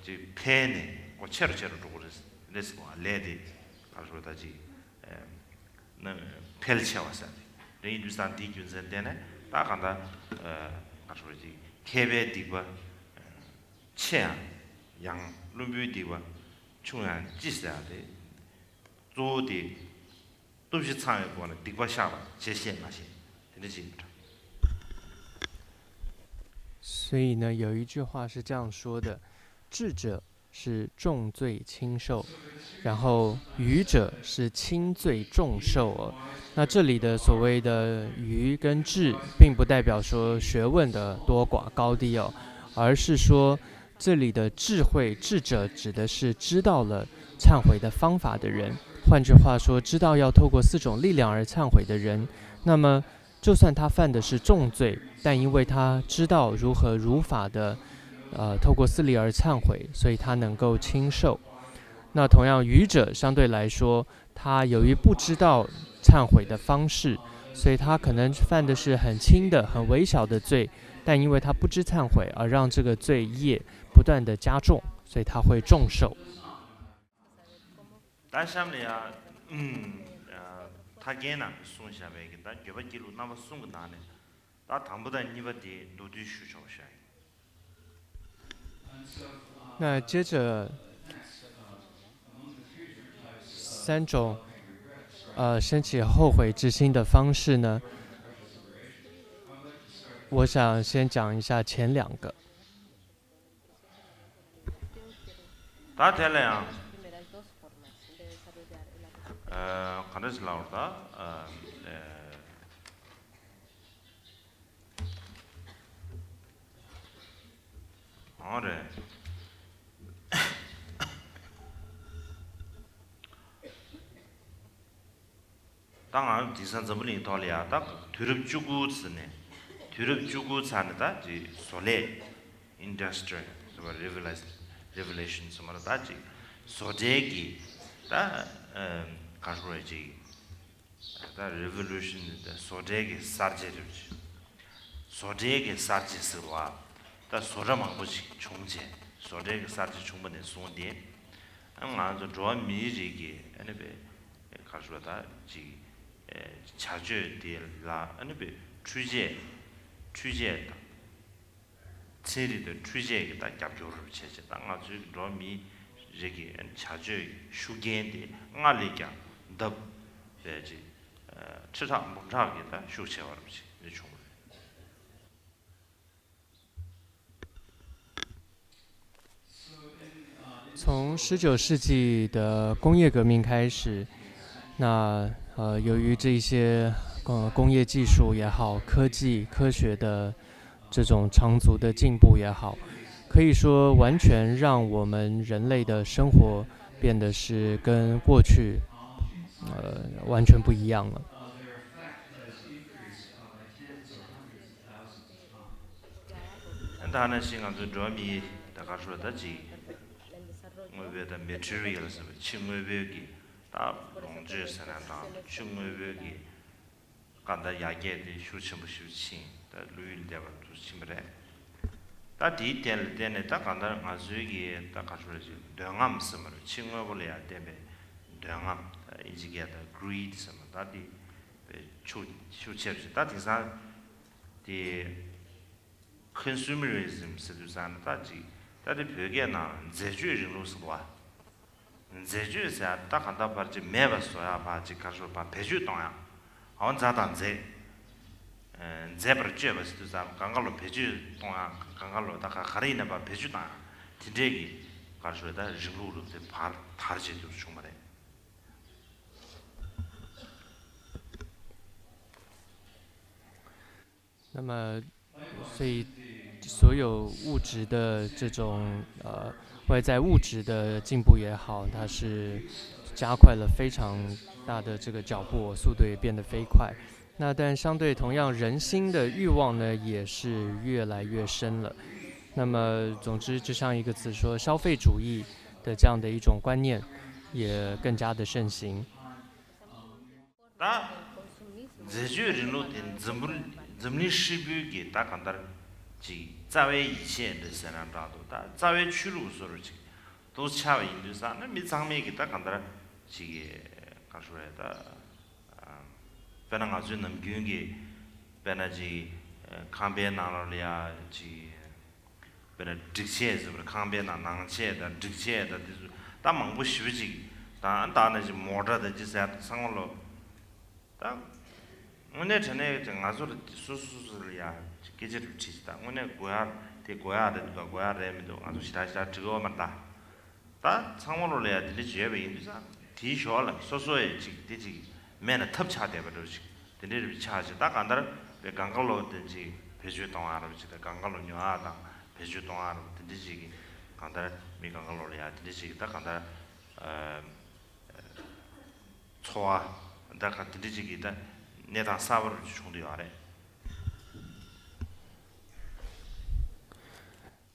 ཅིག་འཕེལ་ནས་ཁོ་ཆེ་རུ་ཆེ་རུ་འགྲོ་གི་རེད་ཟེར་བ། ལས་དེ་ག་རེ་ཟེར་བ། ད་ཅིག་ན་འཕེལ་ཆེ་བ་ཟེར་ཏེ། དེ་ཡིན་དུས་ཙང་འདིའི་རྒྱུ་མཚན་བརྟེན་ནས་ད་གང་ལྟར་ཨ་ག་རེ་ཟེར་ཅིག་མཁས་པའི་སྡིག་པ་ཆེ་ཡང་ཡང་བླུན་པོའི་སྡིག་པ་ཆུང་ཡང་ཅི་ཟེར་ཏེ། གཙོ་བོ་དེ་སྟོབས་བཞི་ཚང་བའི་སྒོ་ནས་སྡིག་པ་བཤགས་པ་བྱེད་ཤེས་མ་ཤེས་དེ་འདྲ་ཅིག་ཡིན་པ་འདྲ། 所以呢，有一句话是这样说的：智者是重罪轻受，然后愚者是轻罪重受哦。那这里的所谓的愚跟智，并不代表说学问的多寡高低哦，而是说这里的智慧，智者指的是知道了忏悔的方法的人。换句话说，知道要透过四种力量而忏悔的人。那么，就算他犯的是重罪，但因为他知道如何如法的，呃，透过四力而忏悔，所以他能够轻受。那同样，愚者相对来说，他由于不知道忏悔的方式，所以他可能犯的是很轻的、很微小的罪，但因为他不知忏悔，而让这个罪业不断的加重，所以他会重受。 ད་གཤམ་ལ་ཡ། ཨུམ། ད་རྒན་རྣམས་ཀྱིས་གསུངས་བཞག་པའི་གི་ད་འགྱོད་པ་སྐྱེ་ལུགས་རྣམ་པ་གསུམ་གྱི་ནང་ནས་ད་དང་པོ་དང་གཉིས་པ་དེ་མདོར་བསྡུས་ཞུ་ཆོག་ཤག 那接着三种呃升起后悔之心的方式呢，我想先讲一下前两个。 ད་དེ་ལ་ཡང་། ཨ། ག་འདྲ་ཞིག་ལབ་དགོས་རེད་ད། ཨ། ཨ། འོ་རེད། ད་ང་དེང་སང་འཛམ་བུ་གླིང་ཐོག་ལ་ཡ་ད་དུས་རབས་བཅུ་དགུ་ཚར་ནས་དུས་རབས་བཅུ་དགུ་ཚར་ནས་ད་ཅིག་བཟོ་ལས། Industrial revolution ཟེར་བ་ལ་ད་ཅིག་བཟོ་གྲྭའི་གི་ད་ག་རེ་ཟེར་ཅིག་ད་revolution ད་བཟོ་གྲྭའི་གི་གསར་བརྗེ་རེད་ཅིག་བཟོ་གྲྭའི་གི་གསར་བརྗེ་ཟེར་བ་ད་བཟོ་གྲྭ་མང་པོ་ཅིག་བྱུང་རྗེས་བཟོ་གྲྭའི་གི་གསར་བརྗེ་བྱུང་བ་ནས་བཟུང་སྟེ། ང་ཚོ་འགྲོ་བ་མིའི་རིགས་ཀྱི་ཨ་ནི་པའི་ག་རེ་ཟེར་ད་ཅིག་བྱ་སྤྱོད་དེ་ལ་ཨ་ནི་པའི་འཕྲུལ་ཆས་འཕྲུལ་ཆས་དང་ཚན་རིག་དང་འཕྲུལ་ཆས་ཀྱི་ད་རྒྱབ་སྐྱོར་བྱས་བྱས་ད་ང་ཚོའི་འགྲོ་བ་མིའི་རིགས་ཀྱི་བྱ་སྤྱོད་ཤུགས་རྐྱེན་དེ་སྔར་ལས་ཀྱང་ལྡབ་བས་ཅིག་ཁྲི་ཕྲག་འབུམ་ཕྲག་གི་ད་ཤུགས་ཆེ་བ་རུ་ཅིག་རེ་བྱུང་བ་རེད། 从十九世纪的工业革命开始，那呃，由于这些呃工业技术也好，科技科学的这种长足的进步也好，可以说完全让我们人类的生活变得是跟过去呃完全不一样了。 ད་ནང་བཞིན་ང་ཚོའི་འགྲོ་བ་མིའི་ད་ག་རེ་ཟེར་ད་ཅིག་དངོས་པོའི་ད་མེ་ཊི་རི་ཡལ་ཟེར་བའི་ཕྱི་དངོས་པོའི་གི་ད་ལོངས་སྤྱོད་ཟེར་ན་འདྲ་ཕྱི་དངོས་པོའི་གི་གང་ལྟར་ཡར་རྒྱས་དེ་ཤུགས་ཆེན་པོ་ཞིག་ཕྱིན་ད་ལུས་ཡུལ་འདས་པ་དུ་ཕྱིན་པ་རེད། ད་དེའི་རྟེན་ལ་བརྟེན་ནས་ད་གང་ལྟར་ང་ཚོའི་གི་ད་ག་རེ་ཟེར་ཅིག་འདོད་རྔམས་ཟེར་མ་རེད། ཕྱི་དངོས་པོ་ལ་ཡར་བརྟེན་པའི་འདོད་རྔམས་ད་ཨིན་ཇི་སྐད་ད་greed ཟེར་མ་ད་དེ་ཤུགས་ཤུགས་ཆེ་རུ་ཕྱིན། ད་དེང་སང་དེ། Consumerism ཟེར་དུས་ཙང་ནས་ད་ཅིག་ད་དེ་བོད་སྐད་ནང་འཛད་སྤྱོད་རིང་ལུགས་ཟེར་བ། འཛད་སྤྱོད་ཟེར་ཡ་ད་གང་ལྟར་ཕར་ཅིག་མེད་པ་བཟོ་ཡ་ཕར་ཅིག་ག་རེ་ཟེར་ཕར་བེད་སྤྱོད་གཏོང་ཡ། འོ་འཛད་དང་འཛད། འཛད་པར་སྤྱོད་པ་ཟེར་དུས་ཙང་གང་ག་ལོ་བེད་སྤྱོད་གཏོང་ཡ་གང་ག་ལོ་ད་ག་ག་རེ་ཡིན་ན་ཕར་བེད་སྤྱོད་གཏོང་ཡ་དེ་འདྲས་ཀྱི་ག་རེ་ཟེར་ད་རིང་ལུགས་ལུགས་དེ་ཕར་དར་བྱེད་དུ་བྱུང་བ་རེད། 那么，所以所有物质的这种呃外在物质的进步也好，它是加快了非常大的这个脚步，速度也变得飞快。那但相对同样，人心的欲望呢，也是越来越深了。那么，总之，就像一个词说，消费主义的这样的一种观念也更加的盛行。 ད་འཛད་སྤྱོད་རིང་ལུགས་དེ་འཛམ་བུ་འཛམ་གླིང་ཧྲིལ་པོའི་གི་ད་གང་ལྟར་ཅིག་རྩ་བའི་ཡིད་ཆེས་འདྲ་ཟེར་ན་འདྲ་འདུག་ད་རྩ་བའི་ཆོས་ལུགས་བཟོ་འདྲ་ཅིག་ཏུ་ཆགས་པ་ཡིན་དུས་ཙང་ན་མི་ཚང་མས་གི་ད་གང་ལྟར་ཅིག་ག་རེ་ཞུ་རེད་ད། དཔེར་ན་ང་ཚོའི་ནམ་རྒྱུན་གྱི་དཔེར་ན་ཅིག་ཁང་པའི་ནང་ལོགས་ལ་ཡ་ཅིག་དཔེར་ན་སྒྲིག་ཆས་ཟེར་བར་ཁང་པའི་ནང་ནང་ཆས་དང་སྒྲིག་ཆས་དང་དེ་ཚོ་ད་མང་པོ་ཞེ་པོ་ཅིག་དང་ད་ནི་ཅིག་མོ་ཊ་དང་ཅི་ཟེར་ཚང་མ་ལོ། ད་དངོས་གནས་དྲང་གནས་ཀྱི་ང་ཚོ་ལ་སོ་སོ་སོ་སོ་ལ་ཡ་སྐད་ཆ་རུ་དྲིས་ཤིག་ད་དངོས་གནས་དགོས་ཡ་དེ་དགོས་ཡ་རེད་འདུག་དགོས་ཡ་རེད་མི་འདུག་ང་ཚོ་ཞེ་དྲག་ཞེ་དྲག་དྲི་གི་ཡོད་མ་རེད་ད། ད་ཚང་མ་ལོ་ལ་ཡ་དེ་འདྲ་བྱས་པ་ཡིན་དུས་ཙང་དེའི་ཞོར་ལ་སོ་སོ་ཡ་ཅིག་དེ་ཅིག་མེད་ན་ཐབས་ཆག་བསྡད་པ་འདྲ་ཅིག་དེ་འདྲའི་རིགས་ཆགས་ཤིག་ད་གང་ལྟར་པའི་གང་ག་ལོ་དེ་ཅིག་བེད་སྤྱོད་གཏོང་ཡ་ར་ཅིག་ད་གང་ག་ལོ་ཉོ་ཡ་དང་བེད་སྤྱོད་གཏོང་ཡ་ར་དེ་འདྲ་ཅིག་གི་གང་ལྟར་མི་གང་ག་ལོ་ལ་ཡ་དེ་འདྲ་ཅིག་གི་ད་གང་ལྟར་འཚོ་བ་ད་ག་དེ་འདྲ་ཅིག་གི་ད་གནས་སྟངས་གསར་པ་རུ་བྱུང་བསྡད་ཡོད་རེད།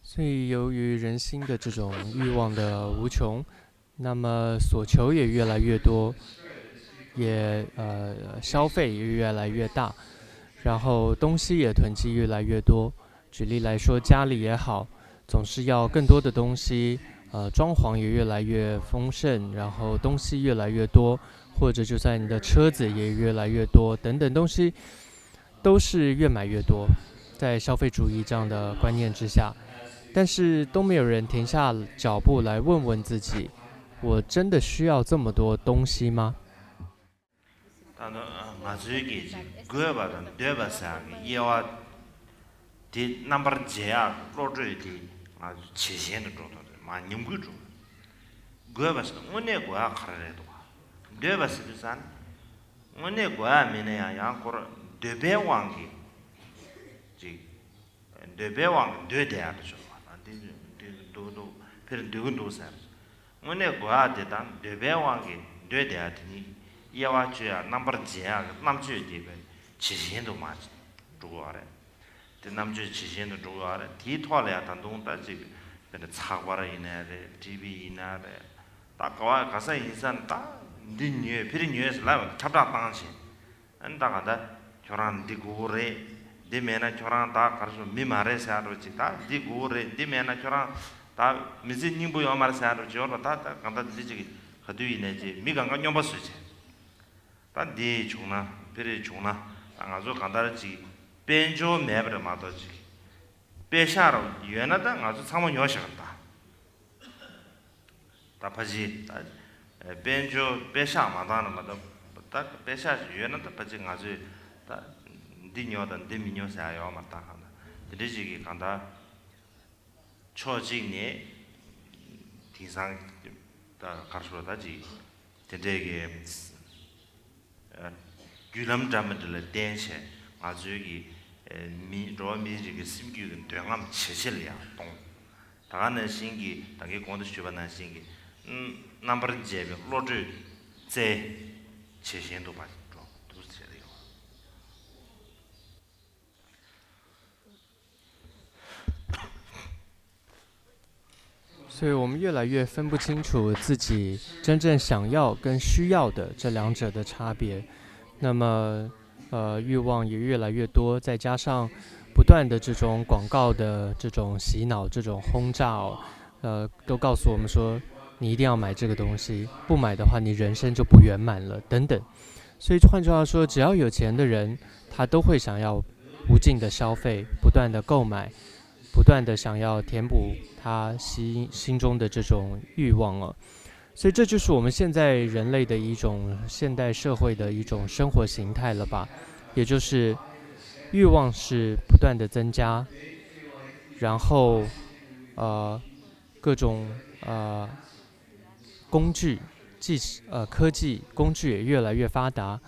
所以，由于人心的这种欲望的无穷，那么所求也越来越多，也呃消费也越来越大，然后东西也囤积越来越多。举例来说，家里也好，总是要更多的东西，呃，装潢也越来越丰盛，然后东西越来越多，或者就算你的车子也越来越多，等等东西。都是越买越多，在消费主义这样的观念之下，但是都没有人停下脚步来问问自己，我真的需要这么多东西吗？ ད་ནི་ང་ཚོའི་སྐད་ཀྱི་དགོས་པ་དང་འདོད་པ་ཟེར་ཡག་གི་དབྱེ་བ་དེ་རྣམ་པར་འབྱེད་ཡག་བློ་གྲོས་དེ་ང་ཚོ་ཇེ་ཞན་དུ་འགྲོ་དང་མར་ཉམས་རྒུད་འགྲོ། དགོས་པ་ཟེར་དངོས་གནས་དགོས་ཡག་ག་རེ་རེད་འདུག་འདོད་པ་ཟེར་དུས་ཙང་། དངོས་གནས་དགོས་ཡ་མིན་ན་ཡང་ཡང་སྐོར་འདོད་པའི་དབང་གིས་ཅིག་འདོད་པའི་དབང་གིས་འདོད་བསྡད་ཡ་འདྲ་ཆོག་པ་དང་འདི་འདི་འདུག་འདུག་ཕེར་འདོད་ཀྱི་འདུག་ཟེར། དངོས་གནས་དགོས་ཡ་དེ་དང་འདོད་པའི་དབང་གིས་འདོད་བསྡད་ཡ་དེ་གཉིས་དབྱེ་བ་གཅོད་ཡ་རྣམ་པར་འབྱེད་ཡ་གི་རྣམ་དཔྱོད་དེ་བས་ཇེ་ཞན་དུ་མར་འགྲོ་གི་ཡོད་རེད། དེ་རྣམ་དཔྱོད་ཇེ་ཞན་དུ་འགྲོ་གི་ཡོད་རེད། དེའི་ཐོག་ལ་ཡང་ད་དུང་ད་ཅིག་དཔེར་ན་ཚགས་པར་ཡིན་ནའི་རེད། ཊི་ཝི་ཡིན་ནའི་རེད། ད་ག་བ་ག་ས་ཡིན་ས་ན་ད་འདི་ཉོས་ཕེ་རི་ཉོས་ཟེར་ལབ་ཁྱབ་བསྒྲགས་བཏང་བྱས། ཨ་ནི་ད་ག་ད་ཁྱོད་རང་འདི་དགོས་རེད། འདི་མེད་ན་ཁྱོད་རང་ད་ག་རེ་ཟེར་མི་མ་རེད་ཟེར་ཡ་འདྲ་ཅིག་ད་འདི་དགོས་རེད། འདི་མེད་ན་ཁྱོད་རང་ད་མི་ཚེ་སྙིང་པོ་ཡོད་མ་རེད་ཟེར་ཡ་འདྲ་ཅིག་ཡོད་རེད་པ། ད་ད་ག་ད་འདི་ཅིག་ག་དུས་ཡིན་ནའི་ཅིག་མི་གང་ག་སྨྱོན་པ་བཟོས་བྱས། ད་འདི་བྱུང་ན་ཕེ་རི་བྱུང་ན་ད་ང་ཚོ་གང་ལྟར་ཅིག་དཔལ་འབྱོར་མེད་པ་རེད་མ་གཏོགས་ཅིག་པེ་ཤག་རང་ཡོད་ན་ད་ང་ཚོ་ཚང་མ་ཉོ་བཞག་གི་རེད་ད། ད་ཕ་ཅི་ད་དཔལ་འབྱོར་པེ་ཤག་མ་བཏང་ན་མ་གཏོགས་ད་པེ་ཤག་ཅིག་ཡོད་ན་ད་ཕ་ཅི་ང་ཚོས་ད་འདི་ཉོ་དང་འདི་མི་ཉོ་ཟེར་ཡ་ཡོད་མ་རེད་ད། གང་ལྟར་དེ་འདྲ་ཅིག་གི་གང་ལྟར། ཕྱོགས་གཅིག་ནས་དེང་སང་ད་ག་རེ་ཟེར་ད་ཅིག་དེ་འདྲའི་གི་བརྒྱུད་ལམ་འདྲ་མི་འདྲ་ལ་བརྟེན་བྱས་ང་ཚོའི་གི་མི་འགྲོ་བ་མིའི་རིགས་ཀྱི་སེམས་རྒྱུད་ཀྱི་འདོད་རྔམ་ཇེ་ཆེ་ལ་ཡང་གཏོང་། ད་ག་ནང་བཞིན་གྱི་ད་གིན་གོང་དུ་ཞུས་པ་ནང་བཞིན་གྱི་རྣམ་པར་འབྱེད་པའི་བློ་གྲོས་རྩལ་ཇེ་ཞན་དུ་མར་འགྲོ་འདུག་ཟེར་ཡོད།所以我们越来越分不清楚自己真正想要跟需要的这两者的差别。那么，呃，欲望也越来越多，再加上不断的这种广告的这种洗脑、这种轰炸哦，呃，都告诉我们说，你一定要买这个东西，不买的话，你人生就不圆满了，等等。所以换句话说，只要有钱的人，他都会想要无尽的消费，不断的购买，不断的想要填补他心心中的这种欲望哦。所以这就是我们现在人类的一种现代社会的一种生活形态了吧，也就是欲望是不断的增加，然后呃各种呃工具、技呃科技工具也越来越发达，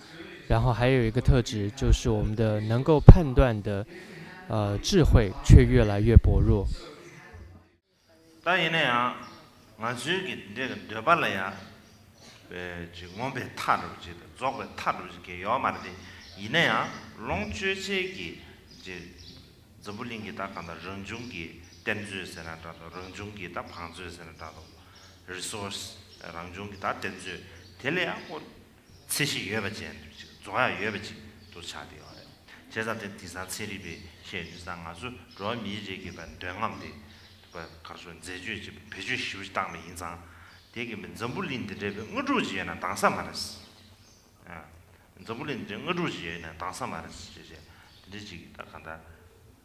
然后还有一个特质就是我们的能够判断的呃智慧却越来越薄弱。 ད་ཡིན་ན་ཡང་ང་ཚོའི་གི་འདི་འདྲའི་གི་འདོད་པ་ལ་ཡང་ པའི་ཅིག་མངོན་པའི་མཐའ་འདྲ་བོ་ཅིག་དང་རྫོགས་པའི་མཐའ་འདྲ་བོ་ཅིག་གི་ཡོད་མ་རེད་དེ། ཡིན་ན་ཡང་ལོངས་སྤྱོད་བྱེད་ཀྱི་ཅིག་འཛམ་བུ་གླིང་གི་ད་གང་ལྟར་རང་བྱུང་གི་གཏེར་མཛོད་ཟེར་ན་འདྲ་འདུག་རང་བྱུང་གི་ད་བང་མཛོད་ཟེར་ན་འདྲ་འདུག resource རང་བྱུང་གི་ད་གཏེར་མཛོད་དེ་ལ་ཡང་ཁོ་ཚད་གཞི་ཡོད་པ་ཅན་དུ་ཅིག་རྫོགས་ཡ་ཡོད་པ་ཅིག་ཏུ་ཆགས་བསྡད་ཡོད་རེད། བྱས་ཙང་དེ་དེང་སང་ཚན་རིག་པས་བཤད་དུས་ཙང་ང་ཚོ་འགྲོ་བ་མིའི་རིགས་ཀྱི་བ་འདོད་རྔམ་དེ་བ་གར་སོང་འཛད་སྤྱོད་ཅིག་བེད་སྤྱོད་ཞིབ་བཏང་བ་ཡིན་ཙང་། དེ་གི་འཛམ་བུ་གླིང་འདི་འདྲའི་བའི་དངོས་གྲུབ་ཅིག་ཡོད་ན་འདང་ས་མ་རེད། ཨ། འཛམ་བུ་གླིང་འདི་འདྲའི་དངོས་གྲུབ་ཅིག་ཡོད་ན་འདང་ས་མ་རེད་ཅེས་བྱས། དེ་འདྲ་ཅིག་ད་ག་འདྲ།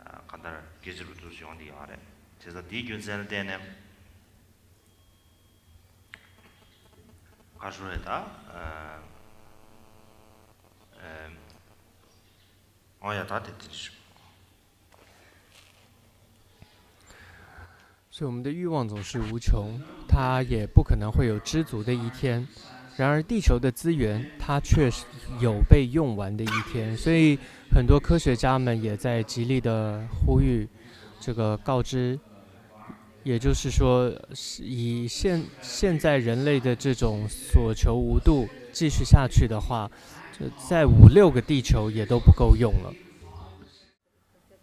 ཨ། ག་འདྲ་སྐད་ཆ་རུ་འདུག་ཡོང་གི་ཡོད་རེད། བྱས་ཙང་དེའི་རྒྱུ་མཚན་ལ་བརྟེན་ནས། ག་རེ་ཟེར་ད། ཨ། ཨ། ཨོ་ཡ་ད་དེ་དེ་རེད། 所以我们的欲望总是无穷，它也不可能会有知足的一天。然而，地球的资源它却是有被用完的一天，所以很多科学家们也在极力的呼吁，这个告知，也就是说，以现现在人类的这种所求无度继续下去的话，这在五六个地球也都不够用了。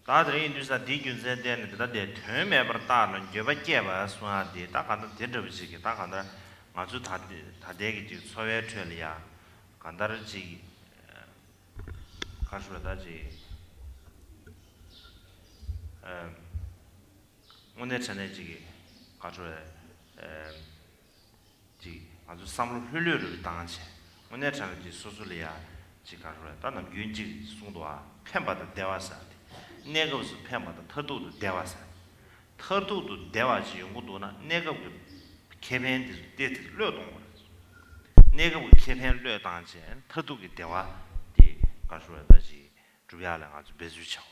ད་དེ་རིང་ཡིན་དུས་ས་འདིའི་རྒྱུ་མཚན་བརྟེན་ནས་དེ་ལྟ་སྟེ་དོན་མེད་པར་བཏགས་ལ་འགྱོད་པ་སྐྱེས་པ་གསུང་ཡ་དེ་ད་ག་འདྲ་དེ་འདྲ་བ་ཞིག་གིས་ད་ག་འདྲ་ང་ཚོའི་ད་ལྟའི་ད་ལྟའི་གི་ཅིག་འཚོ་བའི་ཁྲོད་ལ་ཡ་ག་འདྲ་ཅིག་ག་ཞུ་བ་ད་ཅིག་དངོས་གནས་དྲང་གནས་ཅིག་ག་ཞུ་བ། ཅིག་ང་ཚོ་བསམ་བློ་ལྷོད་ལྷོད་རུ་བཏང་བྱས། དངོས་གནས་དྲང་གནས་ཅིག་སོ་སོ་ལ་ཡ་ཅིག་ག་རེ་རེད། ད་ནམ་རྒྱུན་ཅིག་གསུངས་འདུག་ཨ། ཕན་པ་དང་བདེ་བ་ཟེར་ཏེ། གནས་སྐབས་སུ་ཕན་པ་དང་མཐར་ཐུག་ཏུ་བདེ་བ་ཟེར། མཐར་ཐུག་ཏུ་བདེ་བ་ཅིག་ཡོང་གི་འདུག་ན་གནས་སྐབས་ཀྱི་ཁེ་ཕན་དེ་ཚོ་ཏོག་ཙམ་བློས་གཏོང་དགོས་རེད། གནས་སྐབས་ཀྱི་ཁེ་ཕན་བློས་བཏང་བྱས་མཐར་ཐུག་གི་བདེ་བ་དེ་ག་རེ་ཟེར་ད་ཅིག་སྒྲུབ་ཡག་ལ་ང་ཚོ་འབད་རྩོལ་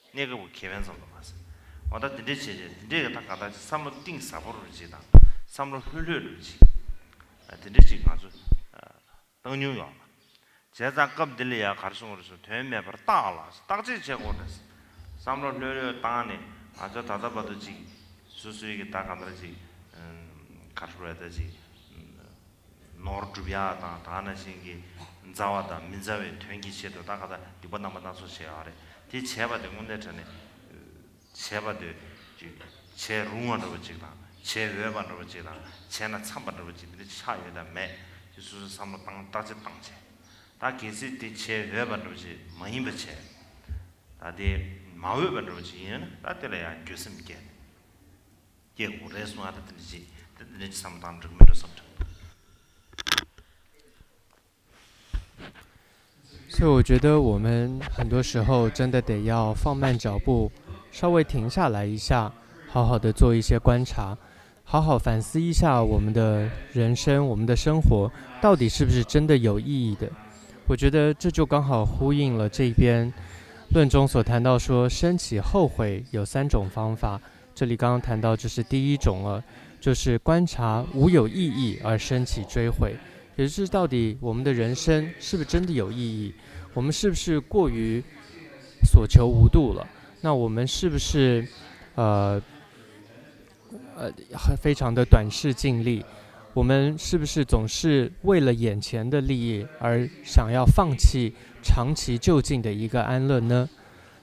བྱ་དགོས་རེད། གནས་སྐབས་ཀྱི་ཁེ་ཕན་ཙམ་དུ་མ་ཟད། འོ་ད་དེ་འདྲས་བྱས་རྗེས་དེ་འདྲས་ཀྱི་ད་ག་ད་ཅིག་བསམ་བློ་གཏིང་ཟབ་པོ་རུ་ཅིག་དང་བསམ་བློ་ལྷོད་ལྷོད་རུ་ཅིག་དེ་འདྲས་ཅིག་ང་ཚོ་བཏང་མྱོང་ཡོད་ལ། བྱས་ཙང་སྐབས་འདི་ལ་ཡང་ག་རེ་གསུངས་རེད་ཟེར་དོན་མེད་པར་བརྟག་ལ་བརྟག་དཔྱད་བྱེད་དགོས་རེད། བསམ་བློ་ལྷོད་ལྷོད་བཏང་ནས་ང་ཚོ་ད་ལྟ་བར་དུ་ཅིག་སོ་སོའི་གི་ད་ག་འདྲ་ཅིག་ག་རེ་ཟེར་ད་ཅིག་ནོར་སྒྲུབ་ཡག་དང་ད་ག་ནང་བཞིན་གྱི་མཛའ་བ་དང་མི་མཛའ་བའི་དོན་གྱི་ཆེད་དུ་ད་ག་ད་སྡིག་པ་རྣམ་པ་སྣ་ཚོགས་བྱས་ཡོད་རེད། དེ་བྱས་པ་དེ་དངོས་གནས་དྲང་གནས་བྱས་པ་དེ་ཅིག་བྱས་རུང་བ་འདྲ་བོ་ཅིག་དང་བྱས་འོས་པ་འདྲ་བོ་ཅིག་དང་བྱས་ན་འཚམས་པ་འདྲ་བོ་ཅིག་དེ་འདྲ་ཆགས་ཡོད་དམ་མེད་དེ་སོ་སོའི་བསམ་བློ་བཏང་བརྟག་དཔྱད་བཏང་བྱས། ད་གལ་སྲིད་དེ་བྱས་འོས་པ་འདྲ་བོ་ཅིག་མ་ཡིན་པ་བྱས། ད་དེ་མ་འོས་པ་འདྲ་བོ་ཅིག་ཡིན་ན་ད་དེ་ལ་ཡང་འགྱོད་སེམས་སྐྱེ། སྐྱེ་དགོས་རེད་གསུང་ཡ་ད་དེ་འདྲ་ཅིག་དེ་འདྲ་ཅིག་བསམ་བློ་བཏང་འགྲིག་མི་འགྲོ་བསམ་དྲན།所以我觉得我们很多时候真的得要放慢脚步，稍微停下来一下，好好的做一些观察，好好反思一下我们的人生、我们的生活到底是不是真的有意义的。我觉得这就刚好呼应了这一边论中所谈到说，升起后悔有三种方法。这里刚刚谈到，就是第一种了，就是观察无有意义而升起追悔。 也就是到底我们的人生是不是真的有意义？我们是不是过于所求无度了？那我们是不是呃呃非常的短视近利？我们是不是总是为了眼前的利益而想要放弃长期就近的一个安乐呢？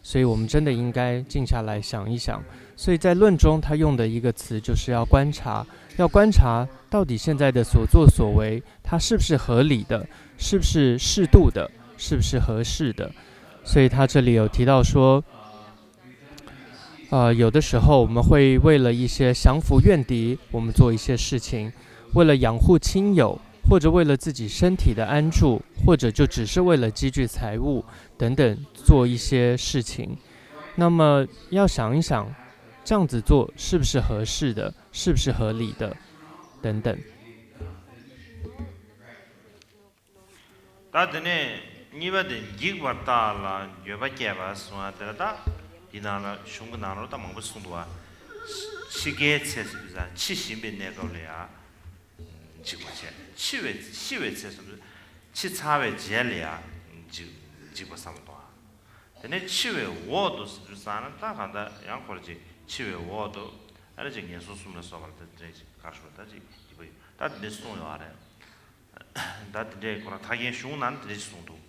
所以我们真的应该静下来想一想。所以在论中，他用的一个词就是要观察，要观察到底现在的所作所为，它是不是合理的，是不是适度的，是不是合适的。所以他这里有提到说，呃，有的时候我们会为了一些降服怨敌，我们做一些事情，为了养护亲友，或者为了自己身体的安住，或者就只是为了积聚财物等等做一些事情。那么要想一想，这样子做是不是合适的，是不是合理的，等等。 ད་དེ་ནས་གཉིས་པ་དེ་འཇིགས་པར་བརྟག་ལ་འགྱོད་པ་སྐྱེས་པ་གསུང་བ་དེ་ལ་ད་འདི་ནང་ལ་གཞུང་གི་ནང་ལ་ད་མང་པོ་གསུངས་འདུག་བ། འཆི་ཁའི་ཚེ་ཟེར་དུས་ཙང་འཆི་བཞིན་པའི་གནས་སྐབས་ལ་ཡང་འཇིགས་པ་བྱས། འཆི་བའི་ཤི་བའི་ཚེ་ཟེར་དུས་འཆི་ཚར་བའི་རྗེས་ལ་ཡང་འཇིགས་འཇིགས་པ་བསམ་འདུག་བ། དེ་ནས་འཆི་བའི་འོག་ཏུ་ཟེར་དུས་ཙང་ན་ད་གང་ལྟར་ཡང་ཁོ་ར་ཅིག་འཆི་བའི་འོག་ཏུ་ཨ་ར་ཅིག་ངན་སོང་གསུམ་ལ་སོགས་པ་ལ་ད་དེ་ཅིག་ག་རེ་ཞུ་ད་ཅིག་འཇིགས་པ་ཡོད་ད་དེ་འདྲ་གསུངས་ཡོད་རེད། ད་དེ་འདྲའི་ཁོ་རང་ཐར་རྒྱན་གཞུང་ནང་དེ་འདྲ་ཞིག་གསུངས་འདུག།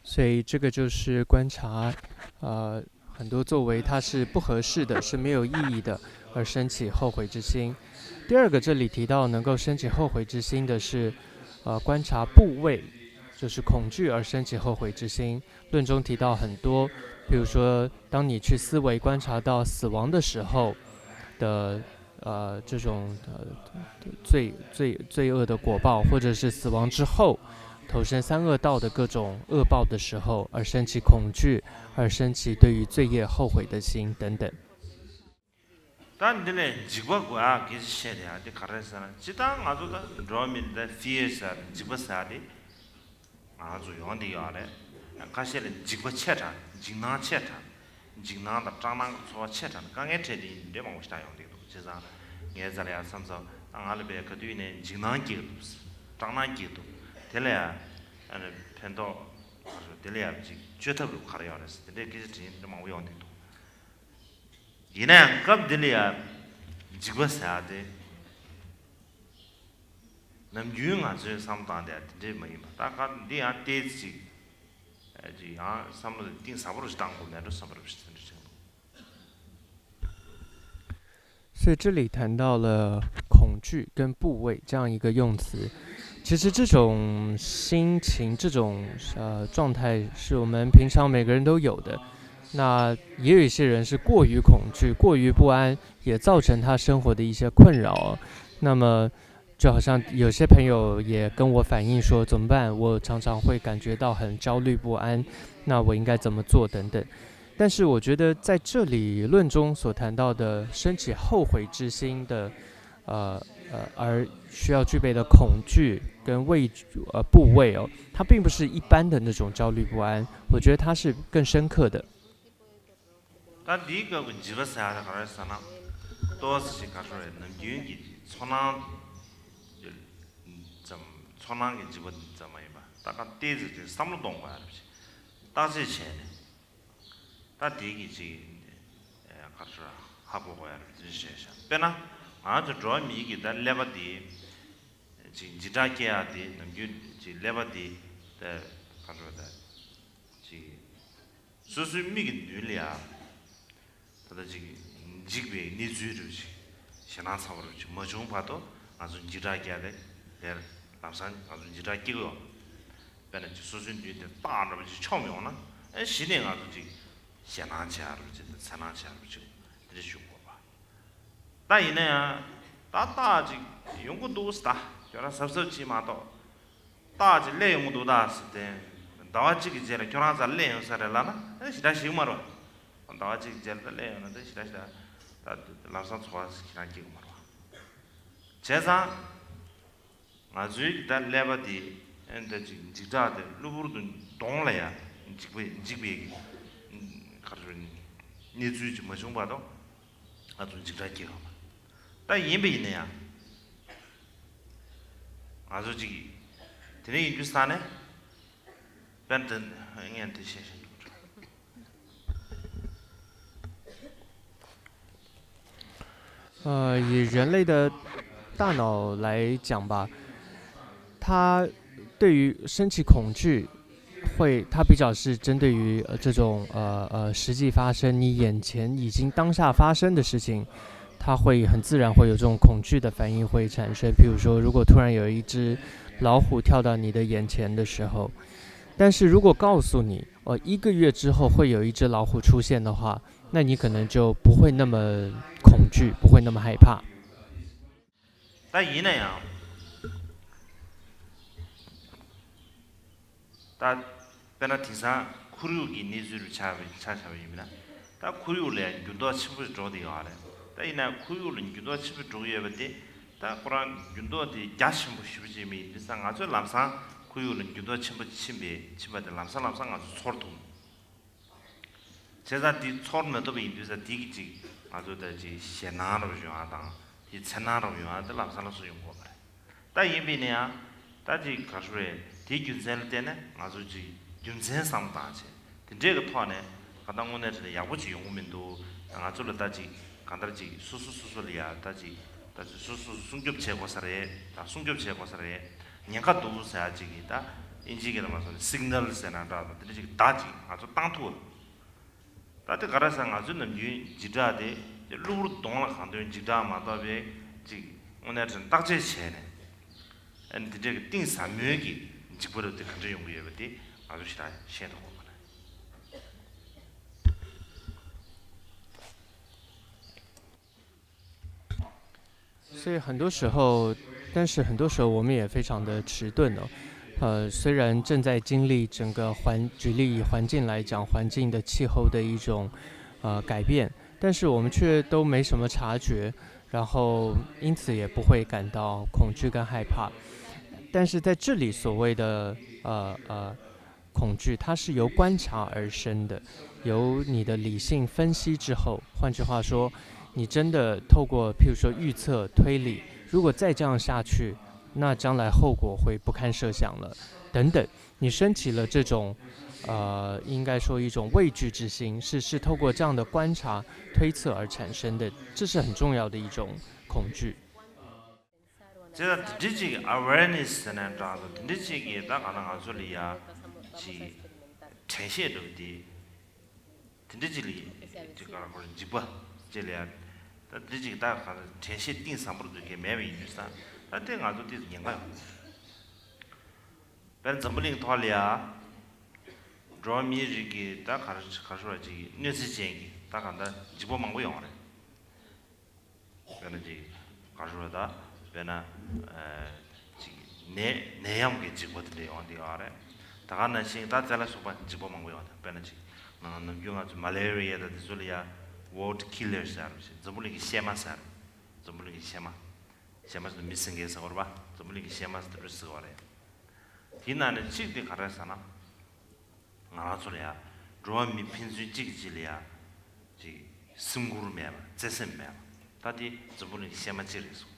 所以这个就是观察，呃，很多作为它是不合适的，是没有意义的，而升起后悔之心。第二个，这里提到能够升起后悔之心的是，呃，观察部位，就是恐惧而升起后悔之心。论中提到很多，比如说，当你去思维观察到死亡的时候的，呃，这种，呃，罪罪罪恶的果报，或者是死亡之后投身三恶道的各种恶报的时候，而升起恐惧，而升起对于罪业后悔的心等等。 ད་འདི་ནས་འཇིགས་པ་དགོས་ཡག་གི་བཤད་དེ་ཡག་དེ་ག་རེ་ཟེར་ན། སྤྱིར་བཏང་ང་ཚོ་ད་འགྲོ་བ་མི་ད་fear ཟེར་འཇིགས་པ་ཟེར་དེ་ང་ཚོ་ཡོང་བསྡད་ཡོད་རེད། ཁ་ཤས་ལ་འཇིགས་པ་ཆེ་དྲགས། འཇིགས་སྣང་ཆེ་དྲགས། འཇིགས་སྣང་དང་སྐྲག་སྣང་གི་ཚོར་བ་ཆེ་དྲགས་ནས་དཀའ་ངལ་འཕྲད་དེ་ཡིན་འདྲ་མང་པོ་ཞིག་ད་ཡོང་བསྡད་འདུག། བྱས་ཙང་ངའི་རྩ་ལ་ཡག་བསམ་ཚོ་ད་ང་ལ་བས་ག་དུས་ནས་འཇིགས་སྣང་སྐྱེ་གི་འདུག། སྐྲག་སྣང་སྐྱེ་གི་འདུག། དེ་ལ་ཡ་ཕན་ཐོགས་ག་རེ་དེ་ལ་ཡ་ཅིག་བཅོས་ཐབས་རུ་ག་རེ་ཡོད་རེད་ཟེར་དེ་འདྲའི་སྐད་ཆ་དྲིས་འདྲ་མང་པོ་ཡོང་བསྡད་འདུག། ཡིན་ན་ཡང་སྐབས་འདི་ལ་ཡང་འཇིགས་པ་ཟེར་ཡ་དེ་ནམ་རྒྱུན་ང་ཚོའི་བསམ་བློ་བཏང་བསྡད་ཡ་དེ་འདྲས་མ་ཡིན་པ། ད་ག་འདི་ཡང་ཏོག་ཙམ་ཅིག་ཅིག་ཡང་བསམ་བློ་གཏིང་ཟབ་པོ་རུ་ཞིག་བཏང་དགོས་མེད་འགྲོ་བསམ་པ་རུ་ཞིག་དེ་འདྲ་ཞིག་འདུག། 所以这里谈到了恐惧跟部位这样一个用词。其实这种心情、这种呃状态是我们平常每个人都有的。那也有一些人是过于恐惧、过于不安，也造成他生活的一些困扰。那么，就好像有些朋友也跟我反映说，怎么办？我常常会感觉到很焦虑不安，那我应该怎么做？等等。但是我觉得在这里论中所谈到的升起后悔之心的，呃呃，而需要具备的恐惧跟畏呃部位哦，它并不是一般的那种焦虑不安，我觉得它是更深刻的。 ད་འདིའི་སྐབས་ཀྱི་འཇིགས་པ་ཟེར་ཡ་དེ་ག་རེ་ཟེར་ན། ཏོག་ཙམ་ཞིག་ག་རེ་རེད། ནམ་རྒྱུན་གྱི་ཚོར་སྣང་ཙམ། ཚོར་སྣང་གི་འཇིགས་པ་ཙམ་མ་ཡིན་པ། ད་ག་ཏོག་ཙམ་ཅིག་བསམ་བློ་གཏོང་དགོས་ཡ་རེད། བརྟག་དཔྱད་བྱས་ནས་ད་དེ་གི་ཅིག་ག་རེ་ཧ་གོ་དགོས་ཡ་རེད། དེ་བཤད་ཤག། དཔེར་ན་ང་ཚོ་འགྲོ་བ་མིའི་གི་ད་ཀླད་པ་དེ་ཅིག་འཇིགས་སྐྲག་སྐྱེ་ཡ་དེ་ནམ་རྒྱུན་ཅིག་ཀླད་པ་དེ་ད་ག་རེ་ད་ཅིག་སོ་སོའི་མིག་གི་མདུན་ལ་ཡ། ད་ལྟ་ཅིག་འཇིགས་པའི་གནས་ཚུལ་རེ་ཞིག་ཞེད་སྣང་ཚ་བ་རེ་ཞིག་མ་བྱུང་བར་དུ་ང་ཚོ་འཇིགས་སྐྲག་རྒྱག་དེ་དེར་ལམ་སང་ང་ཚོ་འཇིགས་སྐྲག་སྐྱེ་གི་ཡོད། དཔེར་ན་ཅིག་སོ་སོའི་མདུན་དེ་སྟག་འདྲ་པོ་ཅིག་མཆོངས་ཡོང་ན། ཨེ་གཞི་ནས་ང་ཚོ་ཅིག་ཞེད་སྣང་བྱེད་ཡ་རེ་ཅིག་དང་འཚེར་སྣང་བྱེད་ཡ་རེ་ཅིག་དེ་འདྲ་ཞུ་དགོས་པ། ད་ཡིན་ན་ཡང་ད་སྟག་ཅིག་ཡོང་གི་འདུག་ཟེར། ད་ཁྱོད་རང་གཟབ་གཟབ་བྱེད་མ་གཏོགས། སྟག་ཅིག་སླེབས་ཡོང་གི་འདུག་ད་ཟེར་ཏེ། ཟླ་བ་གཅིག་གི་རྗེས་ལ་ཁྱོད་རང་རྩར་སླེབས་ཡོང་ས་རེད་ལབ་ན་ཨེ་ཞེ་དྲག་ཞིག་མ་རེད་པ། ཟླ་བ་གཅིག་གི་རྗེས་ལ་ད་སླེབས་ཡོང་ན་ད་ཞེ་དྲག་ཞིག་ད་ད་ལམ་སང་ཚོར་བ་ཞིག་རང་སྐྱེ་གི་མ་རེད་པ། བྱས་ཙང་ང་ཚོའི་གི་ད་ཀླད་པ་དེ་ཨེ་ད་ཅིག་འཇིགས་སྐྲག་དེ་གློ་བུར་དུ་གདོང་ལ་ཡ་འཇིགས་པའི་འཇིགས་པའི་གི་ག་རེ་ཟེར་གནས་ཚུལ་ཅིག་མ་བྱུང་བར་དུ་ང་ཚོ་འཇིགས་སྐྲག་སྐྱེ་གི་མ་རེད། ད་ཡིན་པ་ཡིན་ན་ཡང་། ང་ཚོ་གཅིག་དེ་འདྲ་ཡིན་དུས་ས་ནས་དཔེར་ན་ངས་འདི་བཤད་བཞིན་འདུག། 呃，以人类的大脑来讲吧，它对于升起恐惧，会，它比较是针对于呃这种呃呃实际发生你眼前已经当下发生的事情，它会很自然会有这种恐惧的反应会产生。比如说，如果突然有一只老虎跳到你的眼前的时候，但是如果告诉你，呃，一个月之后会有一只老虎出现的话，那你可能就不会那么恐惧，不会那么害怕。 ད་ཡིན་ན་ཡང་། ད་དཔེར་ན་དེང་སང་ཁོར་ཡུག་གི་གནས་ཚུལ་རུ་ཆགས་པའི་ཆ་བཞག་པ་ཡིན་ན། ད་ཁོར་ཡུག་ལ་འགྱུར་ལྡོག་ཆེན་པོ་འགྲོ་བསྡད་ཡོད་རེད། ད་ཡིན་ན་ཁོར་ཡུག་ལ་འགྱུར་ལྡོག་ཆེན་པོ་འགྲོ་གི་ཡོད་པ་དེ། ད་ཁོ་རང་འགྱུར་ལྡོག་དེ་རྒྱ་ཆེན་པོ་ཞེ་པོ་ཅིག་མེད། ཡིན་དུས་ཙང་ང་ཚོས་ལམ་སང་ཁོར་ཡུག་ལ་འགྱུར་ལྡོག་ཆེན་པོ་ཕྱིན་པའི་ཕྱིན་པ་དེ་ལམ་སང་ལམ་སང་ང་ཚོ་ཚོར་ཐུབ། བྱས་ཙང་དེ་ཚོར་མི་ཐུབ་པ་ཡིན་དུས་ཙང་དེ་གི་ཅིག་ང་ཚོ་ད་ཅིག་ཞེད་སྣང་རབ་ཡོང་བ་དང་དེ་འཚེར་སྣང་རབ་ཡོང་བ་དེ་ལམ་སང་ལམ་སང་ཡོང་གི་ཡོད་པ་རེད། ད་ཡིན་པས་ན་ཡང་ད་ཅིག་ག་རེ་རེད། དེའི་རྒྱུ་མཚན་ལ་བརྟེན་ནས་ང་ཚོ་ཅིག་རྒྱུ་མཚན་བསམ་བློ་བཏང་བྱས་དེ་འདྲས་ཀྱི་ཐོག་ནས་གང་ལྟར་དངོས་གནས་དྲང་གནས་ཡག་པོ་ཅིག་ཡོང་གི་མི་འདུག། ང་ཚོ་ལ་ད་ཅིག་གང་ལྟར་ཅིག་སོ་སོ་སོ་སོ་ལ་ཡ་ད་ཅིག་ ད་སོ་སོ་སྲུང་སྐྱོབ་བྱེད་དགོས་ས་རེད། ད་སྲུང་སྐྱོབ་བྱེད་དགོས་ས་རེད། ཉེན་ཁ་འདུག་ཟེར་ཡ་ཅིག་གིས་ད་ཨིན་ཇི་སྐད་དུ་མ་སོང་ནས་སིག་ནལ་ཟེར་ན་འདྲ་དང་དེ་འདྲ་ཅིག་བརྡ་ཅིག་ང་ཚོ་བཏང་ཐུབ། ད་དེ་ག་རེ་ཟེར་ང་ཚོའི་ནམ་རྒྱུན་འཇིགས་སྐྲག་དེ་གློ་བུར་གདོང་ལ་གང་ཐོན་འཇིགས་སྐྲག་མ་གཏོགས་པའི་ཅིག་དངོས་གནས་དྲན་བརྟག་དཔྱད་བྱས་ནས་ཨ་ནི་དེ་འདྲ་གི་གཏིང་ཟབ་མོའི་གི་འཇིགས་པ་རུ་དེ་ག་འདྲ་ཡོང་གི་ཡོད་པ་དེ་ང་ཚོ་ཞེ་དྲག་ཤེས་ཐུབ་དགོས་པ་རེད། 所以很多时候，但是很多时候我们也非常的迟钝哦。呃，虽然正在经历整个环，举例以环境来讲，环境的气候的一种呃改变，但是我们却都没什么察觉，然后因此也不会感到恐惧跟害怕。但是在这里所谓的呃呃恐惧，它是由观察而生的，由你的理性分析之后，换句话说，你真的透过譬如说预测推理，如果再这样下去，那将来后果会不堪设想了，等等。你升起了这种，呃，应该说一种畏惧之心，是是透过这样的观察推测而产生的，这是很重要的一种恐惧。 བྱས་ཙང་དེ་འདྲ་ཅིག་awareness་ཟེར་ནས་འདྲ་དང་དེ་འདྲ་ཅིག་གིས་ད་གང་ལྟར་ང་ཚོ་ལ་ཡ་ཅིག་དྲན་ཤེས་འདྲ་བོ་དེ་དེ་འདྲ་ཅིག་ལ་ཅིག་ག་རེ་གོ་རེ་འཇིགས་པ་ཅིག་ལ་ཡ་ད་དེ་འདྲ་ཅིག་ད་གང་ལྟར་དྲན་ཤེས་གཏིང་ཟབ་པོ་འདུག་གི་མེད་པ་ཡིན་དུས་ཙང་ད་དེ་ང་ཚོ་ཏོག་ཙམ་ཉེན་ཁ་ཡོད། དཔེར་ན་འཛམ་བུ་གླིང་ཐོག་ལ་ཡ་འགྲོ་བ་མིའི་རིགས་ཀྱི་ད་ག་རེ་ག་རེ་ཞུ་བ་ཅིག་གནོད་འཚེ་ཅན་གྱི་ད་གང་ལྟར་འཇིགས་པ་མང་པོ་ཡོང་བ་རེད། དཔེར་ན་ཅིག་ག་རེ་ཞུ་བ་ད་དཔེར་ན་ཨ་ཅིག་ནད་ནད་ཡམས་ཀྱི་འཇིགས་པ་དེ་འདྲ་ཡོང་བསྡད་ཡོད་རེད། ད་ག་ནང་བཞིན་ད་དེ་ལ་སོགས་པ་འཇིགས་པ་མང་པོ་ཡོང་བསྡད། དཔེར་ན་ཅིག་ནམ་རྒྱུན་ང་ཚོ་མ་ལེ་རི་ཡ་ད་དེ་ཚོ་ལ་ཡ་world killer་ཟེར་བ་ཞིག་འཛམ་བུ་གླིང་གི་གཤེད་མ་ཟེར། འཛམ་བུ་གླིང་གི་གཤེད་མ། གཤེད་མ་ཟེར་ན་མི་སེང་གེ་ཟེར་བ་རེད་པ། འཛམ་བུ་གླིང་གི་གཤེད་མ་ཟེར་དེ་འདྲ་ཟེར་བ་རེད། དེའི་ནང་ནས་གཅིག་དེ་ག་རེ་ཟེར་ན། ང་རང་ཚོ་ལ་ཡ་འགྲོ་བ་མི་ཕན་ཚུན་གཅིག་གིས་གཅིག་ལ་ཡ་ཅིག་སེམས་ཁུར་མེད་པ་བརྩེ་སེམས་མེད་པ་ད་དེ་འཛམ་བུ་གླིང་གི་གཤེད་མ་གཅིག་རེད་གསུངས།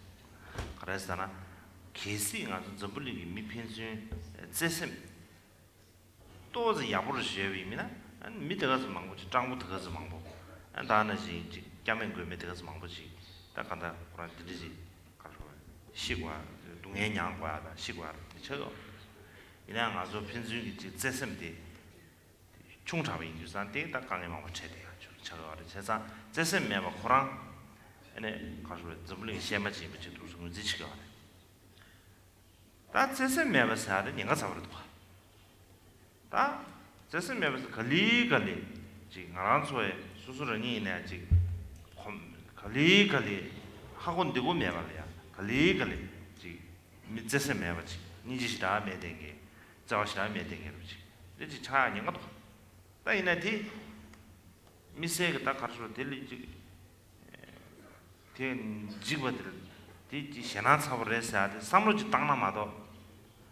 ག་རེ་ཟེར་ན། གལ་སྲིད་ང་ཚོ་འཛམ་བུ་གླིང་གི་མི་ཕན་ཚུན་བརྩེ་སེམས་ཏོག་ཙམ་ཡག་པོ་རུ་བྱས་པ་ཡིན་ན་ཨ་ནི་མི་དེ་ག་ཚོད་མང་པོ་ཅིག་སྤྲང་པོ་དེ་ག་ཚོད་མང་པོ་ཨ་ད་ནང་བཞིན་ཅིག་སྐྱབས་མེད་མགོན་མེད་དེ་ག་ཚོད་མང་པོ་ཅིག་ད་ག་ད་ཁོ་རང་འདི་འདྲ་ཅིག་ག་རེ་ཤི་དགོས་ཡ་སྡུག་བསྔལ་མྱང་དགོས་ཡ་ད་ཤི་དགོས་ཡ་རུ་དེ་ཆགས་ཡོད། ཡིན་ན་ང་ཚོ་ཕན་ཚུན་གྱི་ཅིག་བརྩེ་སེམས་དེ་ཆུང་དྲགས་པ་ཡིན་དུས་ཙང་དེ་ད་དཀའ་ངལ་མང་པོ་འཕྲད་དེ་ཡ་ཆགས་ཡོད་རེད། བྱས་ཙང་བརྩེ་སེམས་མེད་པ་ཁོ་རང་ཨ་ནི་ག་རེ་འཛམ་བུ་གླིང་གི་གཤེད་མ་ཅིག་ཡིན་པ་ཅིག་འདུག་སེ་ངོས་འཛིན་བྱེད་ཀྱི་ཡོད་རེད། ད་བརྩེ་སེམས་མེད་པ་ཟེར་ཡ་དེ་ཉེན་ཁ་ཚ་པོ་རེད་འདུག་ག་ད་བརྩེ་སེམས་མེད་པ་ཟེར་ག་ལེ་ག་ལེ་ཅིག་ང་རང་ཚོ་ཡི་སོ་སོ་རང་ཉིད་ཡིན་ནའི་ཅིག་གོམ་ག་ལེ་ག་ལེ་ཧ་གོ་འདི་གོ་མེད་པ་ལ་ཡ་ག་ལེ་ག་ལེ་ཅིག་མི་བརྩེ་སེམས་མེད་པ་ཅིག་སྙིང་རྗེ་ཞེ་དྲག་མེད་བསྡད་མཁན་བརྩེ་བ་ཞེ་དྲག་མེད་བསྡད་མཁན་རུ་ཅིག་དེ་ཅིག་ཆགས་ཡ་ཉེན་ཁ་འདུག་ད་ཡིན་ན་དེ་མི་སེར་གི་ད་ག་རེ་ཞུ་དེ་ལས་ཅིག་དེ་འཇིགས་པ་དེ་དེ་ཅིག་ཞེད་སྣང་ཚ་པོ་རེད་ཟེར་ཡ་དེ་བསམ་བློ་ཅིག་བཏང་ན་མ་གཏོགས།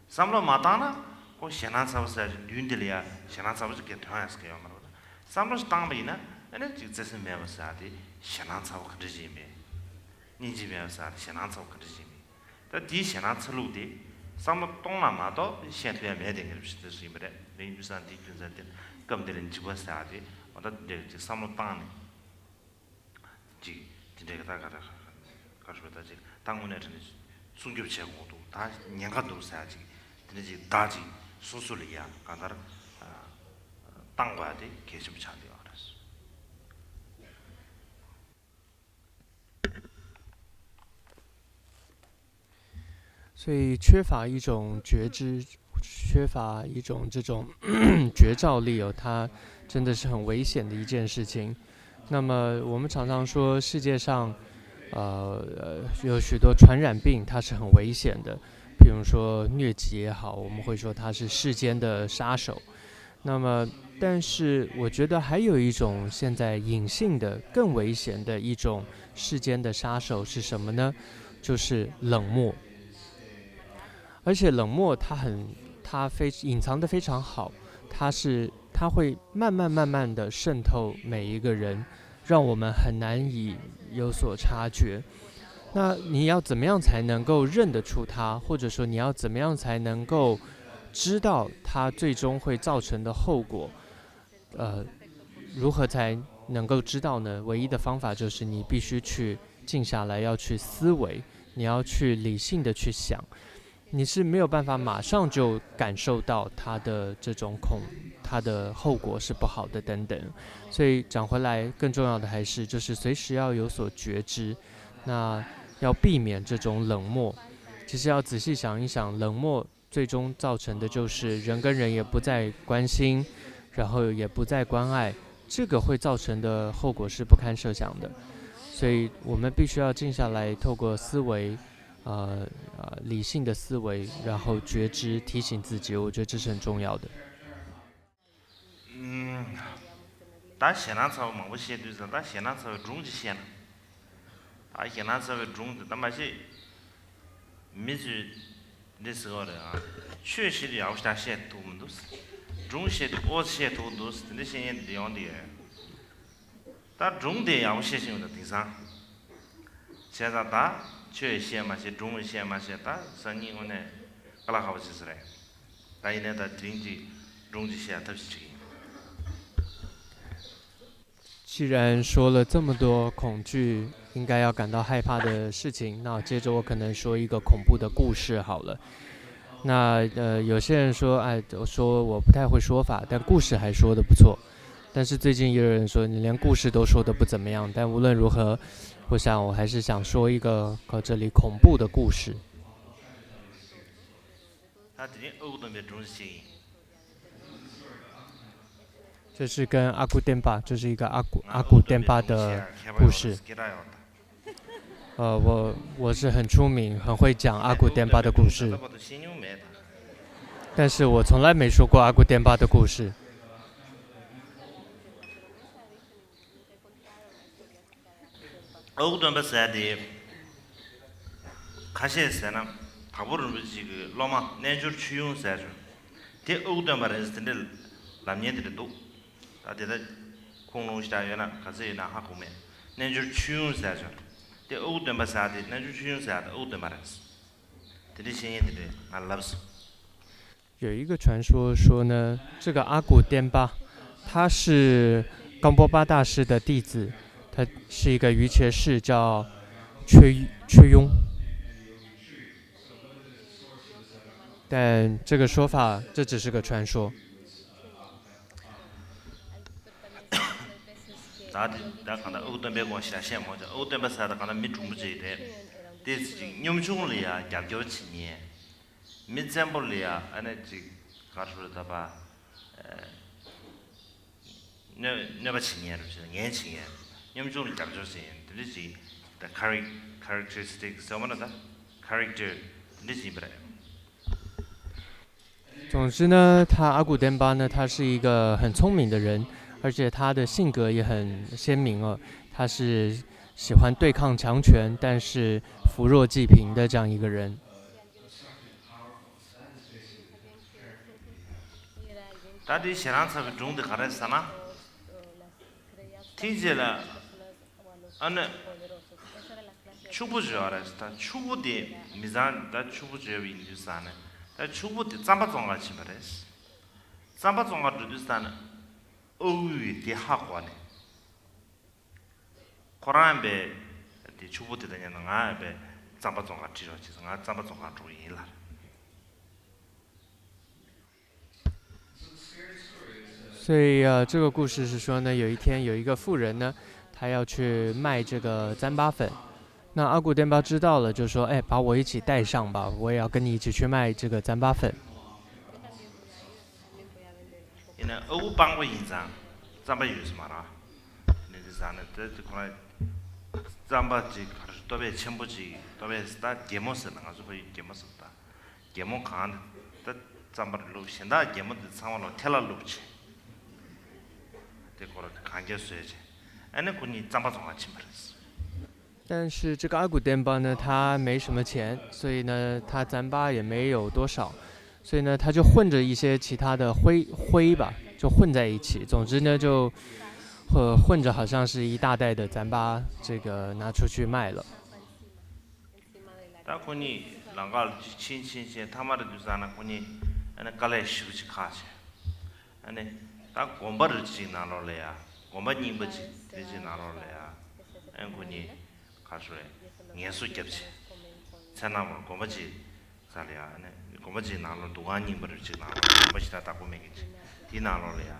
བསམ་བློ་མ་བཏང་ན་ཁོ་ཞེད་སྣང་ཚ་པོ་ཟེར་ཡ་ཅིག་མདུན་དེ་ལ་ཡ་ཞེད་སྣང་ཚ་པོ་ཅིག་གིས་ཐོན་ཡ་ཟེར་གི་ཡོད་མ་རེད་པ། བསམ་བློ་ཞིག་བཏང་པ་ཡིན་ན་ཨ་ནི་ཅིག་བརྩེ་སེམས་མེད་པ་ཟེར་ཡ་དེ་ཞེད་སྣང་ཚ་པོ་ག་འདྲ་ཅིག་ཡིན་པས། སྙིང་རྗེ་མེད་པ་ཟེར་ཡ་དེ་ཞེད་སྣང་ཚ་པོ་ག་འདྲ་ཅིག་ཡིན་པས། ད་དེའི་ཞེད་སྣང་ཚ་ལུགས་དེ་བསམ་བློ་གཏོང་ན་མ་གཏོགས་བཤད་ཐུབ་ཡ་མེད་དེ་ངེས་པ་ཞིག་དེ་སུ་ཡིན་པ་རེད། དེ་ཡིན་དུས་ཙང་དེའི་རྒྱུ་མཚན་དེ་སྐབས་འདི་ལ་འཇིགས་པ་ཟེར་ཡ་དེ་འོ་ད་འདི་འདྲ་ཅིག་བསམ་བློ་བཏང་ནས། ཅིག་དེ་འདྲའི་ད་ག་རེ་ག་རེ་ཞུ་ད་ཅིག་ད་དངོས་གནས་དྲང་གནས་སྲུང་སྐྱོབ་བྱེད་དགོས་འདུག་ད་ཉེན་ཁ་འདུག་ཟེར་ཡ་ཅིག་དེ་འདྲ་ཅིག་བརྡ་ཅིག་སོ་སོ་ལ་ཡ་གང་ལྟར་བཏང་དགོས་ཡ་དེ་གལ་ཆེན་པོ་ཆགས་བསྡད་ཡོད་རེད། 所以缺乏一种觉知，缺乏一种这种觉照力哦，它真的是很危险的一件事情。那么我们常常说，世界上，呃，呃有许多传染病，它是很危险的，比如说疟疾也好，我们会说它是世间的杀手。那么，但是我觉得还有一种现在隐性的、更危险的一种世间的杀手是什么呢？就是冷漠。而且冷漠它很，它非隐藏的非常好，它是它会慢慢慢慢的渗透每一个人，让我们很难以有所察觉。那你要怎么样才能够认得出它，或者说你要怎么样才能够知道它最终会造成的后果？呃，如何才能够知道呢？唯一的方法就是你必须去静下来，要去思维，你要去理性的去想，你是没有办法马上就感受到它的这种恐，它的后果是不好的等等。所以讲回来，更重要的还是就是随时要有所觉知，那要避免这种冷漠。其实要仔细想一想，冷漠最终造成的就是人跟人也不再关心，然后也不不再关爱，这个会造成的后果是不堪设想的。所以我们必须要静下来，透过思维，呃呃理性的思维，然后觉知提醒自己，我觉得这是很重要的。ད་ཞེད་སྣང་ཚ་བོ་མང་པོ་བཤད་དུས་ཙང་ད་ཞེད་སྣང་ཚ་བོའི་སྒྲུང་ཅིག་བཤད་ན། ད་ཞེད་སྣང་ཚ་བོའི་སྒྲུང་དེ་ད་མ་གཞི་མི་ཚོས་འདི་ཟེར་བ་རེད་ཨ། ཆོས་བཤད་དུས་ཡག་པོ་ཞིག་བཤད་ཐུབ་མི་འདུག་སྒྲུང་བཤད་དུས་ཨོ་ཙི་བཤད་ཐུབ་འདུག་དེ་འདྲ་བཤད་མཁན་དེ་འདྲ་ཡོང་དེ་ཡོད། ད་སྒྲུང་དེ་ཡག་པོ་བཤད་ཤེས་ཡོད་ད་དེང་སང་། བྱས་ཙང་ད་ཆོས་བཤད་མ་ཤེས་སྒྲུང་བཤད་མ་ཤེས་ད་སང་ཉིན་དངོས་གནས་དཀའ་ལས་ཁག་པོ་བྱེད་ས་རེད། ད་ཡིན་ནའི་ད་དེ་རིང་གི་སྒྲུང་ཅིག་བཤད་ཐབས་ཤིག་བྱེད་ཀྱི་ཡིན། 既然说了这么多恐惧应该要感到害怕的事情，那接着我可能说一个恐怖的故事好了。那呃，有些人说，哎，说我不太会说法，但故事还说得不错。但是最近也有人说你连故事都说得不怎么样，但无论如何，我想我还是想说一个和这里恐怖的故事。 ད་དེ་རིང་ཨ་ཁུ་སྟོན་པའི་སྒྲུང་ཞིག་ཡིན།这是跟阿古典巴，就是一个阿古阿古典巴的故事。呃，我我是很出名，很会讲阿古典巴的故事，但是我从来没说过阿古典巴的故事。 ཨ་ཁུ་སྟོན་པ་ཟེར་དེ། ཁ་ཤས་ཟེར་ན་དྭགས་པོ་རིན་པོ་ཆེ་གི་སློབ་མ་རྣལ་འབྱོར་ཆོས་ཡུམ་ཟེར་བྱུང་། དེ་ཨ་ཁུ་སྟོན་པ་རེད་ཟེར་དེ་འདྲའི་ལབ་མཁན་དེ་འདྲ་འདུག་ད་དེ་ལྟ་ཁུངས་ལུང་ཞིག་ཡོད་ན་ག་ཚོད་ཡོད་ན་ཧ་གོ་མེད། རྣལ་འབྱོར་ཆོས་ཡུམ་ཟེར་བྱུང་། དེ་ཨ་ཁུ་སྟོན་པ་ཟེར་དེ་རྣལ་འབྱོར་ཆོས་ཡུམ་ཟེར་དེ་ཨ་ཁུ་སྟོན་པ་རེད། དེ་འདྲའི་བཤད་མཁན་དེ་འདྲ་ང་ལབ་སོང་། 有一个传说说呢，这个阿古电巴，他是冈波巴大师的弟子，他是一个瑜伽士，叫缺缺庸。但这个说法，这只是个传说。 ད་དེ་ད་གང་ལྟར་ཨ་ཁུ་སྟོན་པའི་སྐོར་ཞལ་བཤད་མོ་ཅིག་ཨ་ཁུ་སྟོན་པ་ཟེར་ད་གང་ལྟར་མི་གྲུང་པོ་ཅིག་རེད། དེ་ཅིག་གཉོམ་ཆུང་ལ་ཡང་རྒྱབ་སྐྱོར་བྱེད་མཁན། མི་བཙན་པོ་ལ་ཡང་ཨ་ནི་ཅིག་ག་རེ་ཟེར་ད་པ། གནོད་གནོད་པ་བྱེད་མཁན་རེད་ཟེར་ངན་བྱེད་མཁན། གཉོམ་ཆུང་ལ་རྒྱབ་སྐྱོར་བྱེད་མཁན་དེ་འདྲ་ཅིག་ད་ཁ་རེག་ཁ་རེག་ཊ་རི་སི་ཊིག་ཟེར་བ་ན་ད་ཁ་རེག་ཊར་དེ་འདྲ་ཅིག་ཡིན་པ་རེད། 总之呢，他阿古登巴呢，他是一个很聪明的人，而且他的性格也很鲜明哦。他是喜欢对抗强权，但是扶弱济贫的这样一个人。 ད་དེ་ཞེ་སྡང་ཚ་བའི་སྒྲུང་དེ་ག་རེ་ཟེར་ན། ཐེངས་གཅིག་ལ། ཨ་ནི། ཕྱུག་པོ་བྱོས་པ་རེད། ད་ཕྱུག་པོ་དེ་མི་ཚང་ད་ཕྱུག་པོ་བྱོས་པ་ཡིན་དུས་ཙང་ནས་ད་ཕྱུག་པོ་དེ་རྩམ་པ་བཙོང་ག་ཕྱིན་པ་རེད། རྩམ་པ་བཙོང་ག་འགྲོ་དུས་ཙང་ནས་ཨ་ཁུས་དེ་ཧ་གོ་ནས། ཁོ་རང་ཡང་པས་དེ་ཕྱུག་པོ་དེ་དང་མཉམ་དུ་ང་ཡང་པས་རྩམ་པ་བཙོང་ག་ཁྲིད་རོགས་བྱས་སོང་། ང་རྩམ་པ་བཙོང་ག་འགྲོ་གི་ཡིན་ལབ། 所以呃，这个故事是说呢，有一天有一个妇人呢，她要去卖这个糌粑粉。那阿古电巴知道了，就说：“哎，把我一起带上吧，我也要跟你一起去卖这个糌粑粉。” ཡིན་ན་ཨ་ཁུ་དཔང་པོ་ཡིན་ཙང་རྩམ་པ་ཡོད་ས་མ་རེད། ནི་དེ་ཟ་ནས་དེ་དེ་ཁོ་རང་རྩམ་པ་ཅིག་ག་རེ་ལྟོ་ཕད་ཆེན་པོ་ཅིག་ལྟོ་ཕད་ད་རྒྱལ་མོ་ཟེར་ན་ང་ཚོ་ཕ་ཡུལ་རྒྱལ་མོ་ཟེར་ད། རྒྱལ་མོ་གང་ད་རྩམ་པར་བླུགས་གཞན་དག་རྒྱལ་མོ་དེ་ཚང་མ་ལོ་ཐལ་ལ་བླུགས་བྱས། དེ་ཁོ་རང་གང་རྒྱ་བཟོས་བྱས་ཨ་ནི་ཁོ་གཉིས་རྩམ་པ་བཙོང་ག་ཕྱིན་པ་རེད། 但是这个阿古电巴呢，他没什么钱，所以呢，他糌粑也没有多少，所以呢，他就混着一些其他的灰灰吧，就混在一起。总之呢，就混混着，好像是一大袋的糌粑，这个拿出去卖了。 ད་ཁོ་གཉིས་ལམ་ཁ་ལ་ཕྱིན་ཕྱིན་ཕྱིན་ཕྱིན་མཐའ་མར་དུས་ཙང་ན་ཁོ་གཉིས་ཨ་ནི་དཀའ་ལས་ཞེ་པོ་ཅིག་ཁག་བྱས། ཨ་ནི་ད་དགོན་པ་རེ་ཅིག་ནང་ལོགས་ལ་ཡ་དགོན་པ་རྙིང་པ་ཅིག་རེ་ཅིག་ནང་ལོགས་ལ་ཡ་ཨ་ནི་ཁོ་གཉིས་ ག་རེ་ཞུ་རེད། ངལ་གསོ་རྒྱབ་བྱས། མཚན་ནམ་བར་དགོན་པ་གཅིག་ས་ལ་ཡ་ཨ་ནི་དགོན་པ་གཅིག་ནང་ལོགས་འདུ་ཁང་རྙིང་པ་རེ་གཅིག་ནང་ལོགས་དགོན་པ་ཞེ་དྲག་བདག་པོ་མེད་མཁན་གཅིག་དེའི་ནང་ལོགས་ལ་ཡ་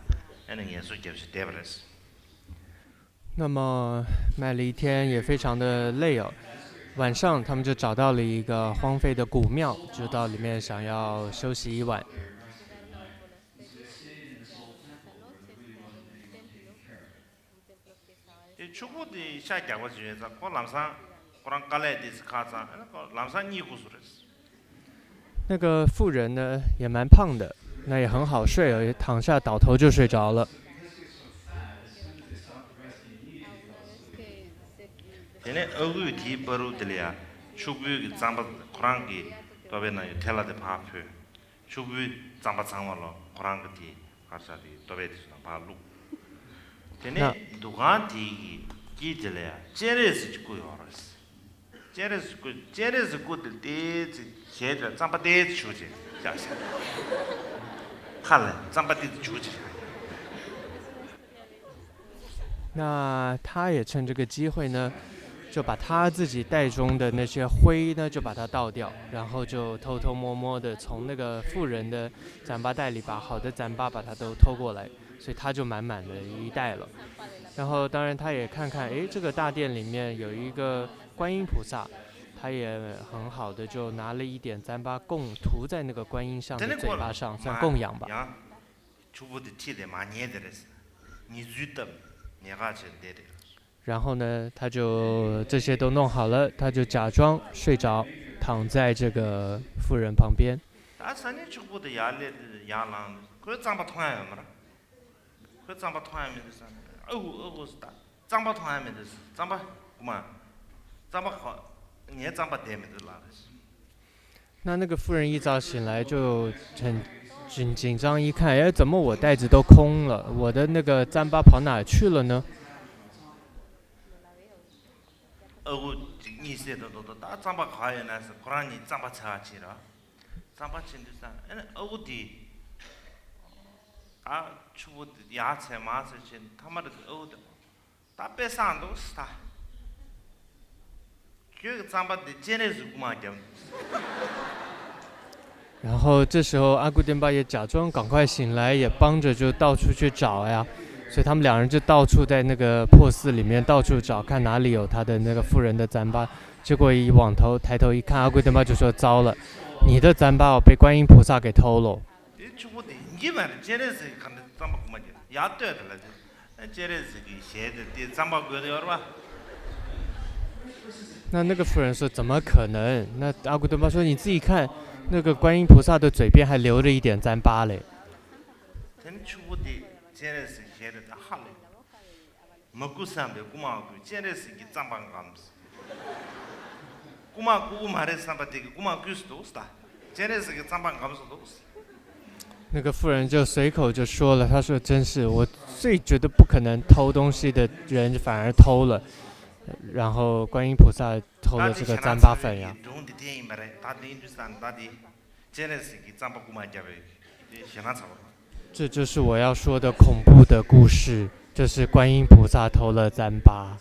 ཨ་ནི་ངལ་གསོ་རྒྱབ་བྱས་བསྡད་པ་རེད། 那么卖了一天也非常的累哦，晚上他们就找到了一个荒废的古庙，就到里面想要休息一晚。 དེ་ཕྱུག་པོ་དེ་ཤ་རྒྱགས་པ་ཅིག་ཡོད་ཙང་ཁོ་ལམ་སང་ཁོ་རང་དཀའ་ལས་དེ་ཚོ་ཁག་ཙང་ཨ་ནི་ཁོ་ལམ་སང་གཉིད་ཁུག་སོང་རེད། 那个妇人呢也蛮胖的，那也很好睡哦，也躺下倒头就睡着了。 དེ་ནས་ཨ་ཁུས་དེའི་བར་དུ་དེ་ལ་ཡ་ཕྱུག་པོའི་གི་རྩམ་པ་ཁོ་རང་གི་ལྟོ་ཕད་ནང་ཡོད་ཐལ་བ་དེ་ཕར་ཕུད། ཕྱུག་པོའི་རྩམ་པ་ཚང་མ་ལོ་ཁོ་རང་གི་དེ་གར་ས་དེ་ལྟོ་ཕད་དེ་ཚོ་ནང་ཕར་བླུགས། དེ་ནས་ན། འདུ་ཁང་དེའི་གི་དཀྱིལ་དེ་ལ་ཡ་སྤྱན་རས་གཟིགས་ཀྱི་སྐུ་ཡོད་རེད། སྤྱན་རས་གཟིགས་སྐུ་སྤྱན་རས་གཟིགས་སྐུ་དེ་ལ་ཏོག་ཙམ་བྱས་ཏེ་རྩམ་པ་ཏོག་ཙམ་བྱུགས་བྱས་བཞག་བཞག་ཁ་ལ་རྩམ་པ་ཏོག་ཙམ་བྱུགས་བྱས་བཞག那他也趁这个机会呢，就把他自己袋中的那些灰呢，就把它倒掉，然后就偷偷摸摸的从那个富人的糌粑袋里把好的糌粑把它都偷过来，所以他就满满的一袋了。然后，当然他也看看，诶，这个大殿里面有一个观音菩萨，他也很好的就拿了一点糌粑供涂在那个观音像的嘴巴上，算供养吧。 ཕྱུག་པོ་དེ་ཁྲིད་དེ་མར་ཉལ་བསྡད་རེད། ཉལ་ཚུལ་བཏབ་ཉལ་ཁ་བྱས་བསྡད་རེད། 然后呢，他就这些都弄好了，他就假装睡着，躺在这个妇人旁边。 ད་སང་ཉིན་ཕྱུག་པོ་དེ་ཡར་སླེབས་ཡར་ལངས་ནས་ཁོའི་རྩམ་པ་མཐོང་ཡ་ཡོད་མ་རེད། ཁོའི་རྩམ་པ་མཐོང་ཡ་མི་འདུག་ཟེར་ནས་ཨ་ཁུ་ཨ་ཁུ་ཟེར། ད་རྩམ་པ་མཐོང་ཡ་མི་འདུག་ཟེར། རྩམ་པ་རྐུ་མ། རྩམ་པ་ག་ངའི་རྩམ་པ་བསྡད་མི་འདུག་ལགས་རེད། 那那个妇人一早醒来就很紧紧张，一看，哎，怎么我袋子都空了？我的那个糌粑跑哪去了呢？ ཨ་ཁུ་གཉིད་སད་དོ་དོ་དོ་ད་རྩམ་པ་ག་ཡོད་ན་ཟེར། ཁོ་རང་གཉིས་རྩམ་པ་འཚོལ་བ་ཕྱིན་ར། རྩམ་པ་ཕྱིན་དུས་ཙང་ཨ་ནི་ཨ་ཁུ་དེ་ད་ཕྱུག་པོ་དེ་ཡར་འཚོལ་མར་འཚོལ་བྱས་ནས་མཐའ་མ་རེད་ཨ་ཁུ་དེ། ད་དཔེ་བཟང་འདུག་ཟེར། ཁྱོད་ཀྱི་རྩམ་པ་འདི་སྤྱན་རས་གཟིགས་སྐུ་མར་བརྒྱབ་འདུག་ཟེར། 然后这时候阿古丁巴也假装赶快醒来，也帮着就到处去找呀。所以他们两人就到处在那个破寺里面到处找，看哪里有他的那个妇人的糌粑。结果一往头抬头一看，阿古丁巴就说：“糟了，你的糌粑哦，被观音菩萨给偷了。” དེ་ཕྱུག་པོ་དེ་ཡིན་གྱི་མ་རེད། སྤྱན་རས་གཟིགས་ག་འདྲ་རྩམ་པ་རྐུ་མ་རྒྱག་ཡར་ལྟོས་དང་ལབ་དུས། སྤྱན་རས་གཟིགས་ཀྱི་ཞལ་དེ་དེ་རྩམ་པ་དགོས་དེ་ཡོད་རེད་པ། 那那个妇人说：“怎么可能？”那阿古顿巴说：“你自己看，那个观音菩萨的嘴边还留着一点糌粑嘞。” དེ་ནི་ཕྱུག་པོ་དེ་སྤྱན་རས་གཟིགས་ཞལ་དེ་ད་ཧ་ལས། མི་རྐུ་བསམ་པའི་རྐུ་མ་རྐུས། སྤྱན་རས་གཟིགས་ཀྱི་རྩམ་པ་འགམས། རྐུ་མ་རྐུ་གི་མ་རེད་བསམ་པ་དེ་གིས་རྐུ་མ་རྐུས་སུ་འདུག་ཟེར། ད་སྤྱན་རས་གཟིགས་ཀྱི་རྩམ་པ་འགམས་སུ་འདུག་ཟེར། 那个妇人就随口就说了，她说：“真是，我最觉得不可能偷东西的人反而偷了，然后观音菩萨偷了这个糌粑粉呀。” ད་དེ་ཞེ་ན་ཚ་བོ་རེད། ད་དེ་ཡིན་དུས་ཙང་ད་དེ་སྤྱན་རས་གཟིགས་ཀྱི་རྩམ་པ་རྐུ་མ་བརྒྱབ་པའི་དེ་ཞེ་ན་ཚ་བོ་རེད། 这就是我要说的恐怖的故事，就是观音菩萨偷了糌粑。